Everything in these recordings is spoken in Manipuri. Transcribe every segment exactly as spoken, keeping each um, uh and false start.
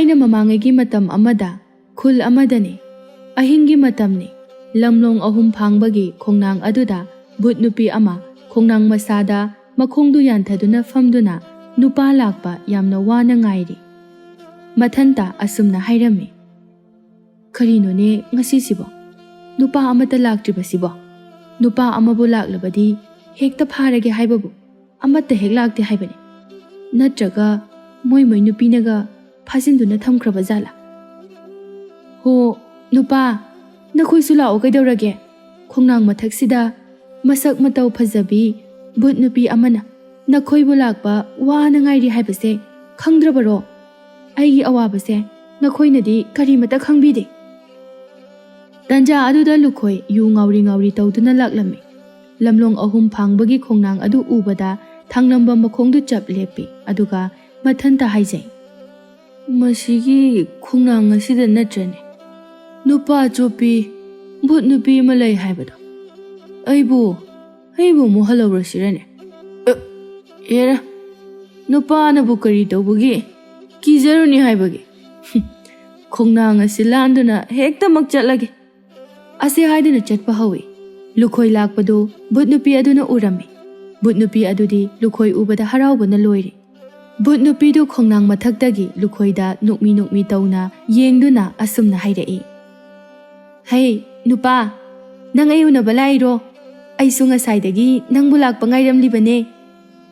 ꯑꯩꯅ ꯃꯃꯥꯡꯉꯩꯒꯤ ꯃꯇꯝ ꯑꯃꯗ ꯈꯨꯜ ꯑꯃꯗꯅꯤ꯫ ꯑꯍꯤꯡꯒꯤ ꯃꯇꯝꯅꯤ꯫ ꯂꯝꯂꯣꯡ ꯑꯍꯨꯝ ꯐꯥꯡꯕꯒꯤ ꯈꯣꯡꯅꯥꯡ ꯑꯗꯨꯗ ꯚꯨꯠ ꯅꯨꯄꯤ ꯑꯃ ꯈꯣꯡꯅꯥꯡ ꯃꯁꯥꯗ ꯃꯈꯣꯡꯗꯨ ꯌꯥꯟꯊꯗꯨꯅ ꯐꯝꯗꯨꯅ ꯅꯨꯄꯥ ꯂꯥꯛꯄ ꯌꯥꯝꯅ ꯋꯥꯅ ꯉꯥꯏꯔꯤ꯫ ꯃꯊꯟꯇ ꯑꯁꯨꯝꯅ ꯍꯥꯏꯔꯝꯃꯤ, "ꯀꯔꯤꯅꯣꯅꯦ ꯉꯁꯤꯁꯤꯕꯣ? ꯅꯨꯄꯥ ꯑꯃꯠꯇ ꯂꯥꯛꯇ꯭ꯔꯤꯕꯁꯤꯕꯣ? ꯅꯨꯄꯥ ꯑꯃꯕꯨ ꯂꯥꯛꯂꯕꯗꯤ ꯍꯦꯛꯇ ꯐꯥꯔꯒꯦ ꯍꯥꯏꯕꯕꯨ ꯑꯃꯠꯇ ꯍꯦꯛ ꯂꯥꯛꯇꯦ ꯍꯥꯏꯕꯅꯤ꯫ ꯅꯠꯇ꯭ꯔꯒ ꯃꯣꯏ ꯃꯣꯏ ꯅꯨꯄꯤꯅꯒ ꯐꯥꯖꯤꯟꯗꯨꯅ ꯊꯝꯈ꯭ꯔꯕ ꯖꯥꯠꯂꯥ? ꯍꯣ, ꯅꯨꯄꯥ, ꯅꯈꯣꯏꯁꯨ ꯂꯥꯛꯑꯣ ꯀꯩꯗꯧꯔꯒꯦ? ꯈꯣꯡꯅꯥꯡ ꯃꯊꯛꯁꯤꯗ ꯃꯁꯛ ꯃꯇꯧ ꯐꯖꯕꯤ ꯚꯨꯠ ꯅꯨꯄꯤ ꯑꯃꯅ ꯅꯈꯣꯏꯕꯨ ꯂꯥꯛꯄ ꯋꯥꯅ ꯉꯥꯏꯔꯤ ꯍꯥꯏꯕꯁꯦ ꯈꯪꯗ꯭ꯔꯕꯔꯣ? ꯑꯩꯒꯤ ꯑꯋꯥꯕꯁꯦ ꯅꯈꯣꯏꯅꯗꯤ ꯀꯔꯤꯃꯇ ꯈꯪꯕꯤꯗꯦ꯫" ꯇꯟꯖꯥ ꯑꯗꯨꯗ ꯂꯨꯈꯣꯏ ꯌꯨ ꯉꯥꯎꯔꯤ ꯉꯥꯎꯔꯤ ꯇꯧꯗꯨꯅ ꯂꯥꯛꯂꯝꯃꯤ꯫ ꯂꯝꯂꯣꯡ ꯑꯍꯨꯝ ꯐꯥꯡꯕꯒꯤ ꯈꯣꯡꯅꯥꯡ ꯑꯗꯨ ꯎꯕꯗ ꯊꯥꯡꯂꯝꯕ ꯃꯈꯣꯡꯗꯨ ꯆꯞ ꯂꯦꯞꯄꯤ, ꯑꯗꯨꯒ ꯃꯊꯟꯇ ꯍꯥꯏꯖꯩ, "ꯃꯁꯤꯒꯤ ꯈꯣꯡꯅꯥꯡ ꯑꯁꯤꯗ ꯅꯠꯇ꯭ꯔꯅꯦ ꯅꯨꯄꯥ ꯆꯣꯞꯄꯤ ꯚꯨꯠ ꯅꯨꯄꯤ ꯑꯃ ꯂꯩ ꯍꯥꯏꯕꯗꯣ? ꯑꯩꯕꯨ, ꯑꯩꯕꯨ ꯑꯃꯨꯛ ꯍꯜꯍꯧꯔꯁꯤꯔꯅꯦ? ꯑ, ꯑꯦꯔꯥ, ꯅꯨꯄꯥꯅꯕꯨ ꯀꯔꯤ ꯇꯧꯕꯒꯤ ꯀꯤꯖꯔꯨꯅꯤ ꯍꯥꯏꯕꯒꯦ? ꯈꯣꯡꯅꯥꯡ ꯑꯁꯤ ꯂꯥꯟꯗꯨꯅ ꯍꯦꯛꯇꯃꯛ ꯆꯠꯂꯒꯦ꯫" ꯑꯁꯤ ꯍꯥꯏꯗꯨꯅ ꯆꯠꯄ ꯍꯧꯏ꯫ ꯂꯨꯈꯣꯏ ꯂꯥꯛꯄꯗꯨ ꯚꯨꯠ ꯅꯨꯄꯤ ꯑꯗꯨꯅ ꯎꯔꯝꯃꯤ꯫ ꯚꯨꯠ ꯅꯨꯄꯤ ꯑꯗꯨꯗꯤ ꯂꯨꯈꯣꯏ ꯎꯕꯗ ꯍꯔꯥꯎꯕꯅ ꯂꯣꯏꯔꯦ꯫ ꯚꯨꯠ ꯅꯨꯄꯤꯗꯨ ꯈꯣꯡꯅꯥꯡ ꯃꯊꯛꯇꯒꯤ ꯂꯨꯈꯣꯏꯗ ꯅꯣꯛꯃꯤ ꯅꯣꯛꯃꯤ ꯇꯧꯅ ꯌꯦꯡꯗꯨꯅ ꯑꯁꯨꯝꯅ ꯍꯥꯏꯔꯛꯏ, "ꯍꯩ, ꯅꯨꯄꯥ, ꯅꯪ ꯑꯩ ꯎꯅꯕ ꯂꯥꯛꯏꯔꯣ? ꯑꯩꯁꯨ ꯉꯁꯥꯏꯗꯒꯤ ꯅꯪꯕꯨ ꯂꯥꯛꯄ ꯉꯥꯏꯔꯝꯂꯤꯕꯅꯦ꯫"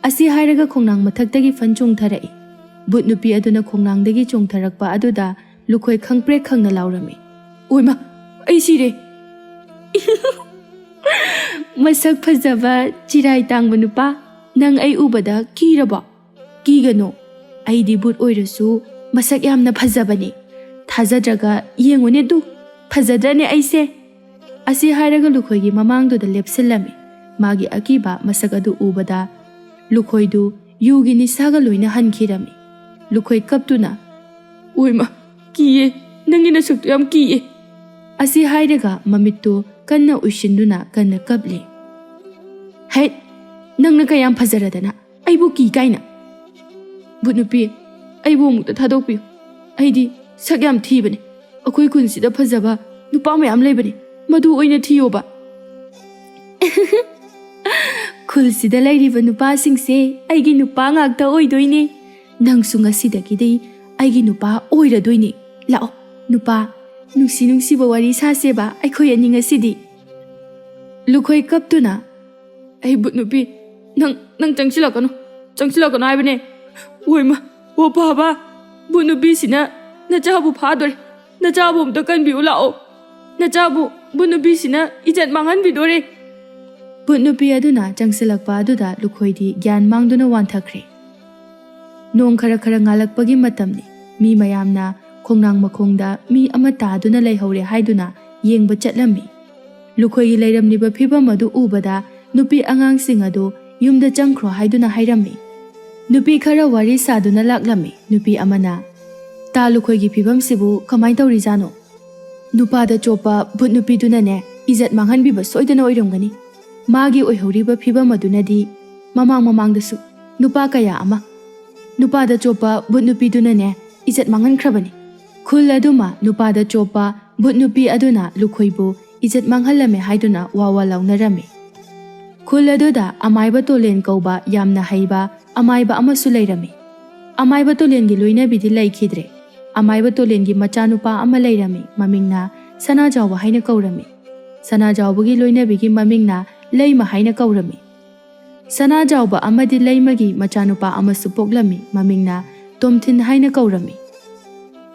ꯑꯁꯤ ꯍꯥꯏꯔꯒ ꯈꯣꯡꯅꯥꯡ ꯃꯊꯛꯇꯒꯤ ꯐꯟ ꯆꯣꯡꯊꯔꯛꯏ꯫ ꯚꯨꯠ ꯅꯨꯄꯤ ꯑꯗꯨꯅ ꯈꯣꯡꯅꯥꯡꯗꯒꯤ ꯆꯣꯡꯊꯔꯛꯄ ꯑꯗꯨꯗ ꯂꯨꯈꯣꯏ ꯈꯪꯄ꯭ꯔꯦꯛ ꯈꯪꯅ ꯂꯥꯎꯔꯝꯃꯤ, "ꯑꯣꯏꯃ, ꯑꯩ ꯁꯤꯔꯦ!" "ꯃꯁꯛ ꯐꯖꯕ ꯆꯤꯔꯥꯏ ꯇꯥꯡꯕ ꯅꯨꯄꯥ, ꯅꯪ ꯑꯩ ꯎꯕꯗ ꯀꯤꯔꯕꯣ? ꯀꯤꯒꯅꯨ, ꯑꯩꯗꯤ ꯚꯨꯠ ꯑꯣꯏꯔꯁꯨ ꯃꯁꯛ ꯌꯥꯝꯅ ꯐꯖꯕꯅꯤ꯫ ꯊꯥꯖꯗ꯭ꯔꯒ ꯌꯦꯡꯉꯨꯅꯦ ꯇꯨ, ꯐꯖꯗ꯭ꯔꯅꯦ ꯑꯩꯁꯦ?" ꯑꯁꯤ ꯍꯥꯏꯔꯒ ꯂꯨꯈꯣꯏꯒꯤ ꯃꯃꯥꯡꯗꯨꯗ ꯂꯦꯞꯁꯤꯜꯂꯝꯃꯤ꯫ ꯃꯥꯒꯤ ꯑꯀꯤꯕ ꯃꯁꯛ ꯑꯗꯨ ꯎꯕꯗ ꯂꯨꯈꯣꯏꯗꯨ ꯌꯨꯒꯤ ꯅꯤꯁꯥꯒ ꯂꯣꯏꯅ ꯍꯟꯈꯤꯔꯝꯃꯤ꯫ ꯂꯨꯈꯣꯏ ꯀꯞꯇꯨꯅ, "ꯑꯣꯏꯃ, ꯀꯤꯌꯦ, ꯅꯪꯒꯤ ꯅꯁꯛꯇꯨ ꯌꯥꯝ ꯀꯤꯌꯦ꯫" ꯑꯁꯤ ꯍꯥꯏꯔꯒ ꯃꯃꯤꯠꯇꯨ ꯀꯟꯅ ꯎꯏꯁꯤꯟꯗꯨꯅ ꯀꯟꯅ ꯀꯞꯂꯤ꯫ "ꯍꯩꯠ, ꯅꯪꯅ ꯀꯌꯥꯝ ꯐꯖꯔꯗꯅ ꯑꯩꯕꯨ ꯀꯤ ꯀꯥꯏꯅ? ꯚꯨꯠ ꯅꯨꯄꯤ, ꯑꯩꯕꯨ ꯑꯃꯨꯛꯇ ꯊꯥꯗꯣꯛꯄꯤꯌꯨ꯫ ꯑꯩꯗꯤ ꯁꯛ ꯌꯥꯝ ꯊꯤꯕꯅꯦ꯫ ꯑꯩꯈꯣꯏ ꯈꯨꯟꯁꯤꯗ ꯐꯖꯕ ꯅꯨꯄꯥ ꯃꯌꯥꯝ ꯂꯩꯕꯅꯦ, ꯃꯗꯨ ꯑꯣꯏꯅ ꯊꯤꯌꯣꯕ꯫ ꯈꯨꯜꯁꯤꯗ ꯂꯩꯔꯤꯕ ꯅꯨꯄꯥꯁꯤꯡꯁꯦ ꯑꯩꯒꯤ ꯅꯨꯄꯥ ꯉꯥꯛꯇ ꯑꯣꯏꯗꯣꯏꯅꯦ꯫ ꯅꯪꯁꯨ ꯉꯁꯤꯗꯒꯤꯗꯤ ꯑꯩꯒꯤ ꯅꯨꯄꯥ ꯑꯣꯏꯔꯗꯣꯏꯅꯦ꯫ ꯂꯥꯛꯑꯣ ꯅꯨꯄꯥ, ꯅꯨꯡꯁꯤ ꯅꯨꯡꯁꯤꯕ ꯋꯥꯔꯤ ꯁꯥꯁꯦꯕ ꯑꯩꯈꯣꯏ ꯑꯅꯤ ꯉꯁꯤꯗꯤ꯫ ꯂꯨꯈꯣꯏ ꯀꯞꯇꯨꯅ, "ꯑꯩ ꯕꯨꯠ ꯅꯨꯄꯤ, ꯅꯪ, ꯅꯪ ꯆꯪꯁꯤꯜꯂꯛꯀꯅꯨ, ꯆꯪꯁꯤꯜꯂꯛꯀꯅꯨ ꯍꯥꯏꯕꯅꯦ꯫ ꯑꯣꯏꯃ, ꯑꯣ ꯐꯕ, ꯕꯨꯠ ꯅꯨꯄꯤꯁꯤꯅ ꯅꯆꯥꯕꯨ ꯐꯥꯗꯣꯔꯦ꯫ ꯅꯆꯥꯕꯨ ꯑꯝꯇ ꯀꯟꯕꯤꯌꯨ ꯂꯥꯛꯑꯣ꯫ ꯅꯆꯥꯕꯨ ꯕꯨꯠ ꯅꯨꯄꯤꯁꯤꯅ ꯏꯖꯠ ꯃꯥꯡꯍꯟꯕꯤꯗꯣꯔꯦ꯫" ꯕꯨꯠ ꯅꯨꯄꯤ ꯑꯗꯨꯅ ꯆꯪꯁꯤꯜꯂꯛꯄ ꯑꯗꯨꯗ ꯂꯨꯈꯣꯏꯗꯤ ꯒ꯭ꯌꯥꯟ ꯃꯥꯡꯗꯨꯅ ꯋꯥꯟꯊꯈ꯭ꯔꯦ꯫ ꯅꯣꯡ ꯈꯔ ꯈꯔ ꯉꯥꯜꯂꯛꯄꯒꯤ ꯃꯇꯝꯅꯤ꯫ ꯃꯤ ꯃꯌꯥꯝꯅ ꯈꯣꯡꯅꯥꯡ ꯃꯈꯣꯡꯗ ꯃꯤ ꯑꯃ ꯇꯥꯗꯨꯅ ꯂꯩꯍꯧꯔꯦ ꯍꯥꯏꯗꯨꯅ ꯌꯦꯡꯕ ꯆꯠꯂꯝꯃꯤ꯫ ꯂꯨꯈꯣꯏꯒꯤ ꯂꯩꯔꯝꯂꯤꯕ ꯐꯤꯕꯝ ꯑꯗꯨ ꯎꯕꯗ ꯅꯨꯄꯤ ꯑꯉꯥꯡꯁꯤꯡ ꯑꯗꯨ ꯌꯨꯝꯗ ꯆꯪꯈ꯭ꯔꯣ ꯍꯥꯏꯗꯨꯅ ꯍꯥꯏꯔꯝꯃꯤ꯫ ꯅꯨꯄꯤ ꯈꯔ ꯋꯥꯔꯤ ꯁꯥꯗꯨꯅ ꯂꯥꯛꯂꯝꯃꯤ꯫ ꯅꯨꯄꯤ ꯑꯃꯅ, "ꯇꯥ ꯂꯨꯈꯣꯏꯒꯤ ꯐꯤꯕꯝꯁꯤꯕꯨ ꯀꯃꯥꯏꯅ ꯇꯧꯔꯤꯖꯥꯠꯅꯣ? ꯅꯨꯄꯥꯗ ꯆꯣꯞꯄ ꯕꯨꯠ ꯅꯨꯄꯤꯗꯨꯅꯅꯦ ꯏꯖꯠ ꯃꯥꯡꯍꯟꯕꯤꯕ ꯁꯣꯏꯗꯅ ꯑꯣꯏꯔꯝꯒꯅꯤ꯫ ꯃꯥꯒꯤ ꯑꯣꯏꯍꯧꯔꯤꯕ ꯐꯤꯕꯝ ꯑꯗꯨꯅꯗꯤ ꯃꯃꯥꯡ ꯃꯃꯥꯡꯗꯁꯨ ꯅꯨꯄꯥ ꯀꯌꯥ ꯑꯃ ꯅꯨꯄꯥꯗ ꯆꯣꯞꯄ ꯕꯨꯠ ꯅꯨꯄꯤꯗꯨꯅꯅꯦ ꯏꯖꯠ ꯃꯥꯡꯍꯟꯈ꯭ꯔꯕꯅꯤ꯫" ꯈꯨꯜ ꯑꯗꯨꯃ ꯅꯨꯄꯥꯗ ꯆꯣꯞꯄ ꯕꯨꯠ ꯅꯨꯄꯤ ꯑꯗꯨꯅ ꯂꯨꯈꯣꯏꯕꯨ ꯏꯖꯠ ꯃꯥꯡꯍꯜꯂꯝꯃꯦ ꯍꯥꯏꯗꯨꯅ ꯋꯥ ꯋꯥ ꯂꯥꯎꯅꯔꯝꯃꯤ꯫ ꯈꯨꯜ ꯑꯗꯨꯗ ꯑꯃꯥꯏꯕ ꯇꯣꯂꯦꯟ ꯀꯧꯕ ꯌꯥꯝꯅ ꯍꯩꯕ ꯑꯃꯥꯏꯕ ꯑꯃꯁꯨ ꯂꯩꯔꯝꯃꯤ꯫ ꯑꯃꯥꯏꯕ ꯇꯣꯂꯦꯟꯒꯤ ꯂꯣꯏꯅꯕꯤꯗꯤ ꯂꯩꯈꯤꯗ꯭ꯔꯦ꯫ ꯑꯃꯥꯏꯕ ꯇꯣꯂꯦꯟꯒꯤ ꯃꯆꯥꯅꯨꯄꯥ ꯑꯃ ꯂꯩꯔꯝꯃꯤ, ꯃꯃꯤꯡꯅ ꯁꯅꯥꯖꯥꯎꯕ ꯍꯥꯏꯅ ꯀꯧꯔꯝꯃꯤ꯫ ꯁꯅꯥꯖꯥꯎꯕꯒꯤ ꯂꯣꯏꯅꯕꯤꯒꯤ ꯃꯃꯤꯡꯅ ꯂꯩꯃ ꯍꯥꯏꯅ ꯀꯧꯔꯝꯃꯤ꯫ ꯁꯅꯥꯖꯥꯎꯕ ꯑꯃꯗꯤ ꯂꯩꯃꯒꯤ ꯃꯆꯥꯅꯨꯄꯥ ꯑꯃꯁꯨ ꯄꯣꯛꯂꯝꯃꯤ, ꯃꯃꯤꯡꯅ ꯇꯣꯝꯊꯤꯟ ꯍꯥꯏꯅ ꯀꯧꯔꯝꯃꯤ꯫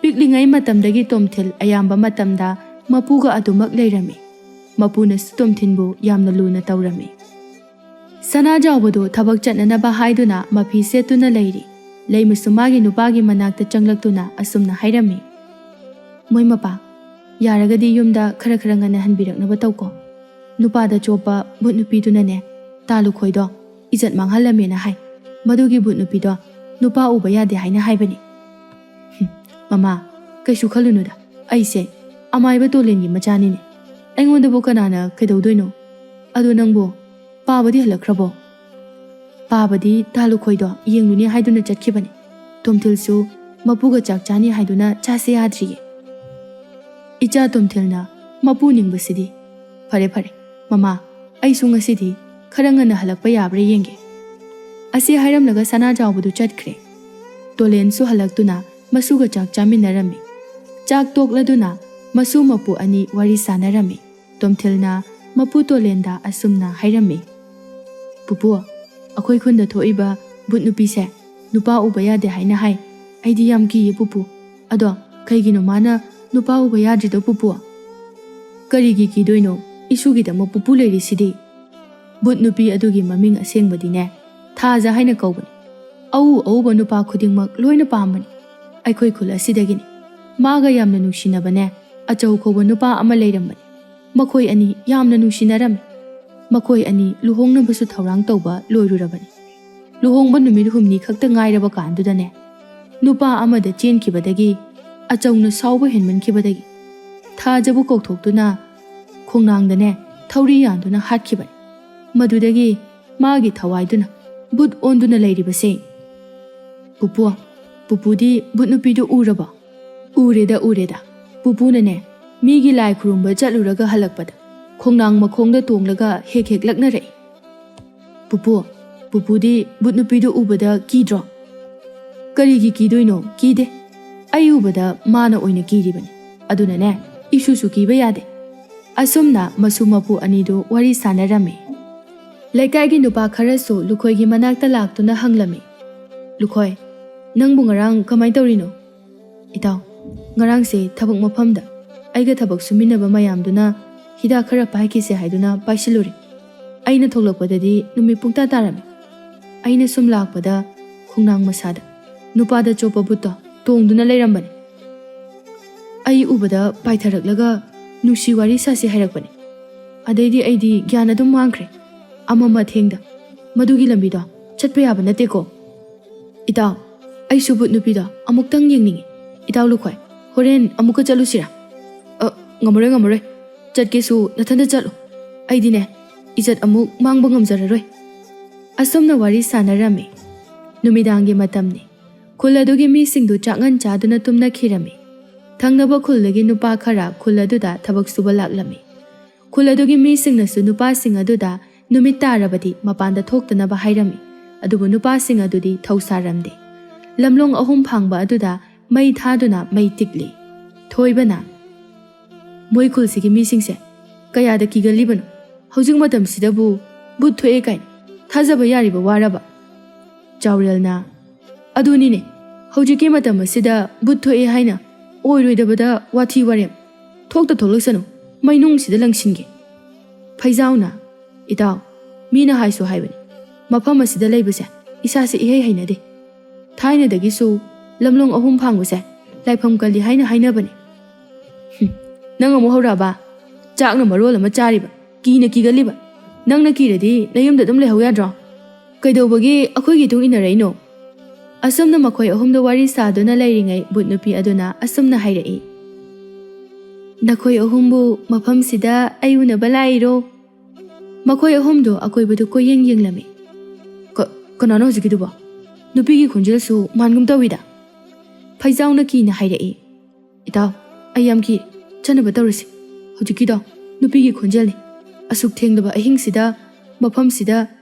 ꯄꯤꯛꯂꯤꯉꯩ ꯃꯇꯝꯗꯒꯤ ꯇꯣꯝꯊꯤꯜ ꯑꯌꯥꯝꯕ ꯃꯇꯝꯗ ꯃꯄꯨꯒ ꯑꯗꯨꯃꯛ ꯂꯩꯔꯝꯃꯤ꯫ ꯃꯄꯨꯅꯁꯨ ꯇꯣꯝꯊꯤꯟꯕꯨ ꯌꯥꯝꯅ ꯂꯨꯅ ꯇꯧꯔꯝꯃꯤ꯫ ꯁꯅꯥꯖꯥꯎꯕꯗꯨ ꯊꯕꯛ ꯆꯠꯅꯅꯕ ꯍꯥꯏꯗꯨꯅ ꯃꯐꯤ ꯁꯦꯠꯇꯨꯅ ꯂꯩꯔꯤ꯫ ꯂꯩꯃꯁꯨ ꯃꯥꯒꯤ ꯅꯨꯄꯥꯒꯤ ꯃꯅꯥꯛꯇ ꯆꯪꯂꯛꯇꯨꯅ ꯑꯁꯨꯝꯅ ꯍꯥꯏꯔꯝꯃꯤ, "ꯃꯣꯏ ꯃꯄꯥ, ꯌꯥꯔꯒꯗꯤ ꯌꯨꯝꯗ ꯈꯔ ꯈꯔ ꯉꯟꯅ ꯍꯟꯕꯤꯔꯛꯅꯕ ꯇꯧꯀꯣ꯫ ꯅꯨꯄꯥꯗ ꯆꯣꯞꯄ ꯕꯨꯠ ꯅꯨꯄꯤꯗꯨꯅꯅꯦ, ꯇꯥ ꯂꯨꯈꯣꯏꯗꯣ ꯏꯖꯠ ꯃꯥꯡꯍꯜꯂꯝꯃꯦꯅ ꯍꯥꯏ꯫ ꯃꯗꯨꯒꯤ ꯕꯨꯠ ꯅꯨꯄꯤꯗꯣ ꯅꯨꯄꯥ ꯎꯕ ꯌꯥꯗꯦ ꯍꯥꯏꯅ ꯍꯥꯏꯕꯅꯤ꯫" "ꯍꯨꯝ, ꯃꯃꯥ, ꯀꯩꯁꯨ ꯈꯜꯂꯨꯅꯨꯗ꯫ ꯑꯩꯁꯦ ꯑꯃꯥꯏꯕ ꯇꯣꯂꯦꯟꯒꯤ ꯃꯆꯥꯅꯤꯅꯦ꯫ ꯑꯩꯉꯣꯟꯗꯕꯨ ꯀꯅꯥꯅ ꯀꯩꯗꯧꯗꯣꯏꯅꯣ? ꯑꯗꯣ ꯅꯪꯕꯨ ꯄꯥꯕꯗꯤ ꯍꯜꯂꯛꯈ꯭ꯔꯕꯣ?" "ꯄꯥꯕꯗꯤ ꯇꯥ ꯂꯨꯈꯣꯏꯗꯣ ꯌꯦꯡꯂꯨꯅꯤ ꯍꯥꯏꯗꯨꯅ ꯆꯠꯈꯤꯕꯅꯤ꯫ ꯇꯣꯝꯊꯤꯜꯁꯨ ꯃꯄꯨꯒ ꯆꯥꯛ ꯆꯥꯅꯤ ꯍꯥꯏꯗꯨꯅ ꯆꯥꯁꯦ ꯌꯥꯗ꯭ꯔꯤꯌꯦ꯫ ꯏꯆꯥ ꯇꯣꯝꯊꯤꯜꯅ ꯃꯄꯨ ꯅꯤꯡꯕꯁꯤꯗꯤ꯫ "ꯐꯔꯦ ꯐꯔꯦ, ꯃꯃꯥ, ꯑꯩꯁꯨ ꯉꯁꯤꯗꯤ ꯈꯔ ꯉꯟꯅ ꯍꯜꯂꯛꯄ ꯌꯥꯕ꯭ꯔꯥ ꯌꯦꯡꯒꯦ"꯫ ꯑꯁꯤ ꯍꯥꯏꯔꯝꯂꯒ ꯁꯅꯥꯖꯥꯎꯕꯗꯨ ꯆꯠꯈ꯭ꯔꯦ꯫ ꯇꯣꯂꯦꯟꯁꯨ ꯍꯜꯂꯛꯇꯨꯅ ꯃꯁꯨꯒ ꯆꯥꯛ ꯆꯥꯃꯤꯟꯅꯔꯝꯃꯤ꯫ ꯆꯥꯛ ꯇꯣꯛꯂꯗꯨꯅ ꯃꯁꯨ ꯃꯄꯨ ꯑꯅꯤ ꯋꯥꯔꯤ ꯁꯥꯟꯅꯔꯝꯃꯤ꯫ ꯇꯣꯝꯊꯤꯜꯅ ꯃꯄꯨ ꯇꯣꯂꯦꯟꯗ ꯑꯁꯨꯝꯅ ꯍꯥꯏꯔꯝꯃꯤ, "ꯄꯨꯄꯨ, ꯑꯩꯈꯣꯏ ꯈꯨꯟꯗ ꯊꯣꯛꯏꯕ ꯚꯨꯠ ꯅꯨꯄꯤꯁꯦ ꯅꯨꯄꯥ ꯎꯕ ꯌꯥꯗꯦ ꯍꯥꯏꯅ ꯍꯥꯏ꯫ ꯑꯩꯗꯤ ꯌꯥꯝ ꯀꯤꯌꯦ ꯄꯨꯄꯨ꯫ ꯑꯗꯣ ꯀꯩꯒꯤꯅꯣ ꯃꯥꯅ ꯅꯨꯄꯥ ꯎꯕ ꯌꯥꯗ꯭ꯔꯤꯗꯣ ꯄꯨꯄꯨ?" "ꯀꯔꯤꯒꯤ ꯀꯤꯗꯣꯏꯅꯣ? ꯏꯁꯨꯒꯤꯗꯃꯛ ꯄꯨꯄꯨ ꯂꯩꯔꯤꯁꯤꯗꯤ"꯫ ꯚꯨꯠ ꯅꯨꯄꯤ ꯑꯗꯨꯒꯤ ꯃꯃꯤꯡ ꯑꯁꯦꯡꯕꯗꯤꯅꯦ ꯊꯥꯖ ꯍꯥꯏꯅ ꯀꯧꯕꯅꯤ꯫ ꯑꯎ ꯑꯎꯕ ꯅꯨꯄꯥ ꯈꯨꯗꯤꯡꯃꯛ ꯂꯣꯏꯅ ꯄꯥꯝꯕꯅꯤ꯫ ꯑꯩꯈꯣꯏ ꯈꯨꯜ ꯑꯁꯤꯗꯒꯤꯅꯤ꯫ ꯃꯥꯒ ꯌꯥꯝꯅ ꯅꯨꯡꯁꯤꯅꯕꯅꯦ ꯑꯆꯧ ꯀꯧꯕ ꯅꯨꯄꯥ ꯑꯃ ꯂꯩꯔꯝꯕꯅꯤ꯫ ꯃꯈꯣꯏ ꯑꯅꯤ ꯌꯥꯝꯅ ꯅꯨꯡꯁꯤꯅꯔꯝꯃꯤ꯫ ꯃꯈꯣꯏ ꯑꯅꯤ ꯂꯨꯍꯣꯡꯅꯕꯁꯨ ꯊꯧꯔꯥꯡ ꯇꯧꯕ ꯂꯣꯏꯔꯨꯔꯕꯅꯤ꯫ ꯂꯨꯍꯣꯡꯕ ꯅꯨꯃꯤꯠ ꯍꯨꯝꯅꯤ ꯈꯛꯇ ꯉꯥꯏꯔꯕ ꯀꯥꯟꯗꯨꯗꯅꯦ, ꯅꯨꯄꯥ ꯑꯃꯗ ꯆꯦꯟꯈꯤꯕꯗꯒꯤ, ꯑꯆꯧꯅ ꯁꯥꯎꯕ ꯍꯦꯟꯃꯟꯈꯤꯕꯗꯒꯤ, ꯊꯥꯖꯕꯨ ꯀꯧꯊꯣꯛꯇꯨꯅ ꯈꯣꯡꯅꯥꯡꯗꯅꯦ ꯊꯧꯔꯤ ꯌꯥꯟꯗꯨꯅ ꯍꯥꯠꯈꯤꯕꯅꯤ꯫ ꯃꯗꯨꯗꯒꯤ ꯃꯥꯒꯤ ꯊꯋꯥꯏꯗꯨꯅ ꯚꯨꯠ ꯑꯣꯟꯗꯨꯅ ꯂꯩꯔꯤꯕꯁꯦ꯫ "ꯄꯨꯄꯨ, ꯄꯨꯄꯨꯗꯤ ꯚꯨꯠ ꯅꯨꯄꯤꯗꯨ ꯎꯔꯕꯣ?" "ꯎꯔꯦꯗ, ꯎꯔꯦꯗ꯫ ꯄꯨꯄꯨꯅꯅꯦ ꯃꯤꯒꯤ ꯂꯥꯏ ꯈꯨꯔꯨꯝꯕ ꯆꯠꯂꯨꯔꯒ ꯍꯜꯂꯛꯄꯗ ꯈꯣꯡꯅꯥꯡ ꯃꯈꯣꯡꯗ ꯇꯣꯡꯂꯒ ꯍꯦꯛ ꯍꯦꯛ ꯂꯛꯅꯔꯛꯏ"꯫ "ꯄꯨꯄꯨ, ꯄꯨꯄꯨꯗꯤ ꯚꯨꯠ ꯅꯨꯄꯤꯗꯨ ꯎꯕꯗ ꯀꯤꯗ꯭ꯔꯣ?" "ꯀꯔꯤꯒꯤ ꯀꯤꯗꯣꯏꯅꯣ? ꯀꯤꯗꯦ꯫ ꯑꯩ ꯎꯕꯗ ꯃꯥꯅ ꯑꯣꯏꯅ ꯀꯤꯔꯤꯕꯅꯤ꯫ ꯑꯗꯨꯅꯅꯦ, ꯏꯁꯨꯁꯨ ꯀꯤꯕ ꯌꯥꯗꯦ"꯫ ꯑꯁꯨꯝꯅ ꯃꯁꯨ ꯃꯄꯨ ꯑꯅꯤꯗꯨ ꯋꯥꯔꯤ ꯁꯥꯟꯅꯔꯝꯃꯤ꯫ ꯂꯩꯀꯥꯏꯒꯤ ꯅꯨꯄꯥ ꯈꯔꯁꯨ ꯂꯨꯈꯣꯏꯒꯤ ꯃꯅꯥꯛꯇ ꯂꯥꯛꯇꯨꯅ ꯍꯪꯂꯝꯃꯤ, "ꯂꯨꯈꯣꯏ, ꯅꯪꯕꯨ ꯉꯔꯥꯡ ꯀꯃꯥꯏ ꯇꯧꯔꯤꯅꯣ?" "ꯏꯇꯥꯎ, ꯉꯔꯥꯡꯁꯦ ꯊꯕꯛ ꯃꯐꯝꯗ ꯑꯩꯒ ꯊꯕꯛ ꯁꯨꯃꯤꯟꯅꯕ ꯃꯌꯥꯝꯗꯨꯅ ꯍꯤꯗꯥꯛ ꯈꯔ ꯄꯥꯏꯈꯤꯁꯦ ꯍꯥꯏꯗꯨꯅ ꯄꯥꯏꯁꯤꯜꯂꯨꯔꯦ꯫ ꯑꯩꯅ ꯊꯣꯛꯂꯛꯄꯗꯗꯤ ꯅꯨꯃꯤꯠ ꯄꯨꯡꯇꯥ ꯇꯥꯔꯝꯃꯤ꯫ ꯑꯩꯅ ꯁꯨꯝ ꯂꯥꯛꯄꯗ ꯈꯣꯡꯅꯥꯡ ꯃꯁꯥꯗ ꯅꯨꯄꯥꯗ ꯆꯣꯞꯄ ꯚꯨꯠꯇꯣ ꯇꯣꯡꯗꯨꯅ ꯂꯩꯔꯝꯕꯅꯤ꯫ ꯑꯩ ꯎꯕꯗ ꯄꯥꯏꯊꯔꯛꯂꯒ ꯅꯨꯡꯁꯤ ꯋꯥꯔꯤ ꯁꯥꯁꯤ ꯍꯥꯏꯔꯛꯄꯅꯤ꯫ ꯑꯗꯩꯗꯤ ꯑꯩꯗꯤ ꯒ꯭ꯌꯥꯟ ꯑꯗꯨꯝ ꯃꯥꯡꯈ꯭ꯔꯦ꯫ ꯑꯃꯝ ꯑꯊꯦꯡꯗ ꯃꯗꯨꯒꯤ ꯂꯝꯕꯤꯗꯣ ꯆꯠꯄ ꯌꯥꯕ ꯅꯠꯇꯦꯀꯣ꯫ ꯏꯇꯥꯎ, ꯑꯩꯁꯨ ꯚꯨꯠ ꯅꯨꯄꯤꯗꯣ ꯑꯃꯨꯛꯇꯪ ꯌꯦꯡꯅꯤꯡꯉꯤ꯫ ꯏꯇꯥꯎ ꯂꯨꯈꯣꯏ, ꯍꯣꯔꯦꯟ ꯑꯃꯨꯛꯀ ꯆꯠꯂꯨꯁꯤꯔꯥ?" "ꯑ, ꯉꯝꯃꯔꯣꯏ, ꯉꯝꯃꯔꯣꯏ꯫ ꯆꯠꯀꯦꯁꯨ ꯅꯊꯟꯇ ꯆꯠꯂꯣ꯫ ꯑꯩꯗꯤꯅꯦ, ꯏꯖꯠ ꯑꯃꯨꯛ ꯃꯥꯡꯕ ꯉꯝꯖꯔꯔꯣꯏ"꯫ ꯑꯁꯨꯝꯅ ꯋꯥꯔꯤ ꯁꯥꯟꯅꯔꯝꯃꯤ꯫ ꯅꯨꯃꯤꯗꯥꯡꯒꯤ ꯃꯇꯝꯅꯤ꯫ ꯈꯨꯜ ꯑꯗꯨꯒꯤ ꯃꯤꯁꯤꯡꯗꯨ ꯆꯥꯛꯉꯟ ꯆꯥꯗꯨꯅ ꯇꯨꯝꯅꯈꯤꯔꯝꯃꯤ꯫ ꯊꯪꯅꯕ ꯈꯨꯜꯗꯒꯤ ꯅꯨꯄꯥ ꯈꯔ ꯈꯨꯜ ꯑꯗꯨꯗ ꯊꯕꯛ ꯁꯨꯕ ꯂꯥꯛꯂꯝꯃꯤ꯫ ꯈꯨꯜ ꯑꯗꯨꯒꯤ ꯃꯤꯁꯤꯡꯅꯁꯨ ꯅꯨꯄꯥꯁꯤꯡ ꯑꯗꯨꯗ ꯅꯨꯃꯤꯠ ꯇꯥꯔꯕꯗꯤ ꯃꯄꯥꯟꯗ ꯊꯣꯛꯇꯅꯕ ꯍꯥꯏꯔꯝꯃꯤ꯫ ꯑꯗꯨꯕꯨ ꯅꯨꯄꯥꯁꯤꯡ ꯑꯗꯨꯗꯤ ꯊꯧꯁꯥꯔꯝꯗꯦ꯫ ꯂꯝꯂꯣꯡ ꯑꯍꯨꯝ ꯐꯥꯡꯕ ꯑꯗꯨꯗ ꯃꯩ ꯊꯥꯗꯨꯅ ꯃꯩ ꯇꯤꯛꯂꯤ꯫ ꯊꯣꯏꯕꯅ, "ꯃꯣꯏ ꯈꯨꯜꯁꯤꯒꯤ ꯃꯤꯁꯤꯡꯁꯦ ꯀꯌꯥꯗ ꯀꯤꯒꯜꯂꯤꯕꯅꯣ? ꯍꯧꯖꯤꯛ ꯃꯇꯝꯁꯤꯗꯕꯨ ꯚꯨꯠ ꯊꯣꯛꯑꯦ ꯀꯥꯏꯅ ꯊꯥꯖꯕ ꯌꯥꯔꯤꯕ ꯋꯥꯔꯕ?" ꯆꯥꯎꯔꯦꯜꯅ, "ꯑꯗꯨꯅꯤꯅꯦ, ꯍꯧꯖꯤꯛꯀꯤ ꯃꯇꯝ ꯑꯁꯤꯗ ꯚꯨꯠ ꯊꯣꯛꯑꯦ ꯍꯥꯏꯅ ꯑꯣꯏꯔꯣꯏꯗꯕꯗ ꯋꯥꯊꯤ ꯋꯥꯔꯦꯝ꯫ ꯊꯣꯛꯇ ꯊꯣꯛꯂꯛꯁꯅꯨ, ꯃꯩꯅꯨꯡꯁꯤꯗ ꯂꯪꯁꯤꯟꯒꯦ꯫" ꯐꯩꯖꯥꯎꯅ, "ꯏꯇꯥꯎ, ꯃꯤꯅ ꯍꯥꯏꯁꯨ ꯍꯥꯏꯕꯅꯤ, ꯃꯐꯝ ꯑꯁꯤꯗ ꯂꯩꯕꯁꯦ ꯏꯁꯥꯁꯦ ꯏꯍꯩ ꯍꯩꯅꯗꯦ꯫ ꯊꯥꯏꯅꯗꯒꯤꯁꯨ ꯂꯝꯂꯣꯡ ꯑꯍꯨꯝ ꯐꯥꯡꯕꯁꯦ ꯂꯥꯏꯐꯝ ꯀꯜꯂꯤ ꯍꯥꯏꯅ ꯍꯥꯏꯅꯕꯅꯤ꯫" "ꯍꯨꯝ, ꯅꯪ ꯑꯃꯨꯛ ꯍꯧꯔꯛꯑꯕ? ꯆꯥꯛꯅ ꯃꯔꯣꯜ ꯑꯃ ꯆꯥꯔꯤꯕ, ꯀꯤꯅ ꯀꯤꯒꯜꯂꯤꯕ꯫ ꯅꯪꯅ ꯀꯤꯔꯗꯤ ꯅꯌꯨꯝꯗ ꯑꯗꯨꯝ ꯂꯩꯍꯧ ꯌꯥꯗ꯭ꯔꯣ? ꯀꯩꯗꯧꯕꯒꯤ ꯑꯩꯈꯣꯏꯒꯤ ꯏꯇꯨꯡ ꯏꯟꯅꯔꯛꯏꯅꯣ?" ꯑꯁꯨꯝꯅ ꯃꯈꯣꯏ ꯑꯍꯨꯝꯗ ꯋꯥꯔꯤ ꯁꯥꯗꯨꯅ ꯂꯩꯔꯤꯉꯩ ꯚꯨꯠ ꯅꯨꯄꯤ ꯑꯗꯨꯅ ꯑꯁꯨꯝꯅ ꯍꯥꯏꯔꯛꯏ, "ꯅꯈꯣꯏ ꯑꯍꯨꯝꯕꯨ ꯃꯐꯝꯁꯤꯗ ꯑꯩ ꯎꯅꯕ ꯂꯥꯛꯏꯔꯣ?" ꯃꯈꯣꯏ ꯑꯍꯨꯝꯗꯨ ꯑꯀꯣꯏꯕꯗꯨ ꯀꯣꯏꯌꯦꯡ ꯌꯦꯡꯂꯝꯃꯤ꯫ "ꯀ-, ꯀꯅꯥꯅꯣ ꯍꯧꯖꯤꯛꯀꯤꯗꯨꯕꯣ? ꯅꯨꯄꯤꯒꯤ ꯈꯣꯟꯖꯦꯜꯁꯨ ꯃꯥꯟꯒꯨꯝ ꯇꯧꯏꯗ꯫" ꯐꯩꯖꯥꯎꯅ ꯀꯤꯅ ꯍꯥꯏꯔꯛꯏ, "ꯏꯇꯥꯎ, ꯑꯩ ꯌꯥꯝ ꯀꯤ꯫ ꯆꯠꯅꯕ ꯇꯧꯔꯁꯤ꯫ ꯍꯧꯖꯤꯛꯀꯤꯗꯣ ꯅꯨꯄꯤꯒꯤ ꯈꯣꯟꯖꯦꯜꯅꯤ꯫ ꯑꯁꯨꯛ ꯊꯦꯡꯂꯕ ꯑꯍꯤꯡꯁꯤꯗ ꯃꯐꯝꯁꯤꯗ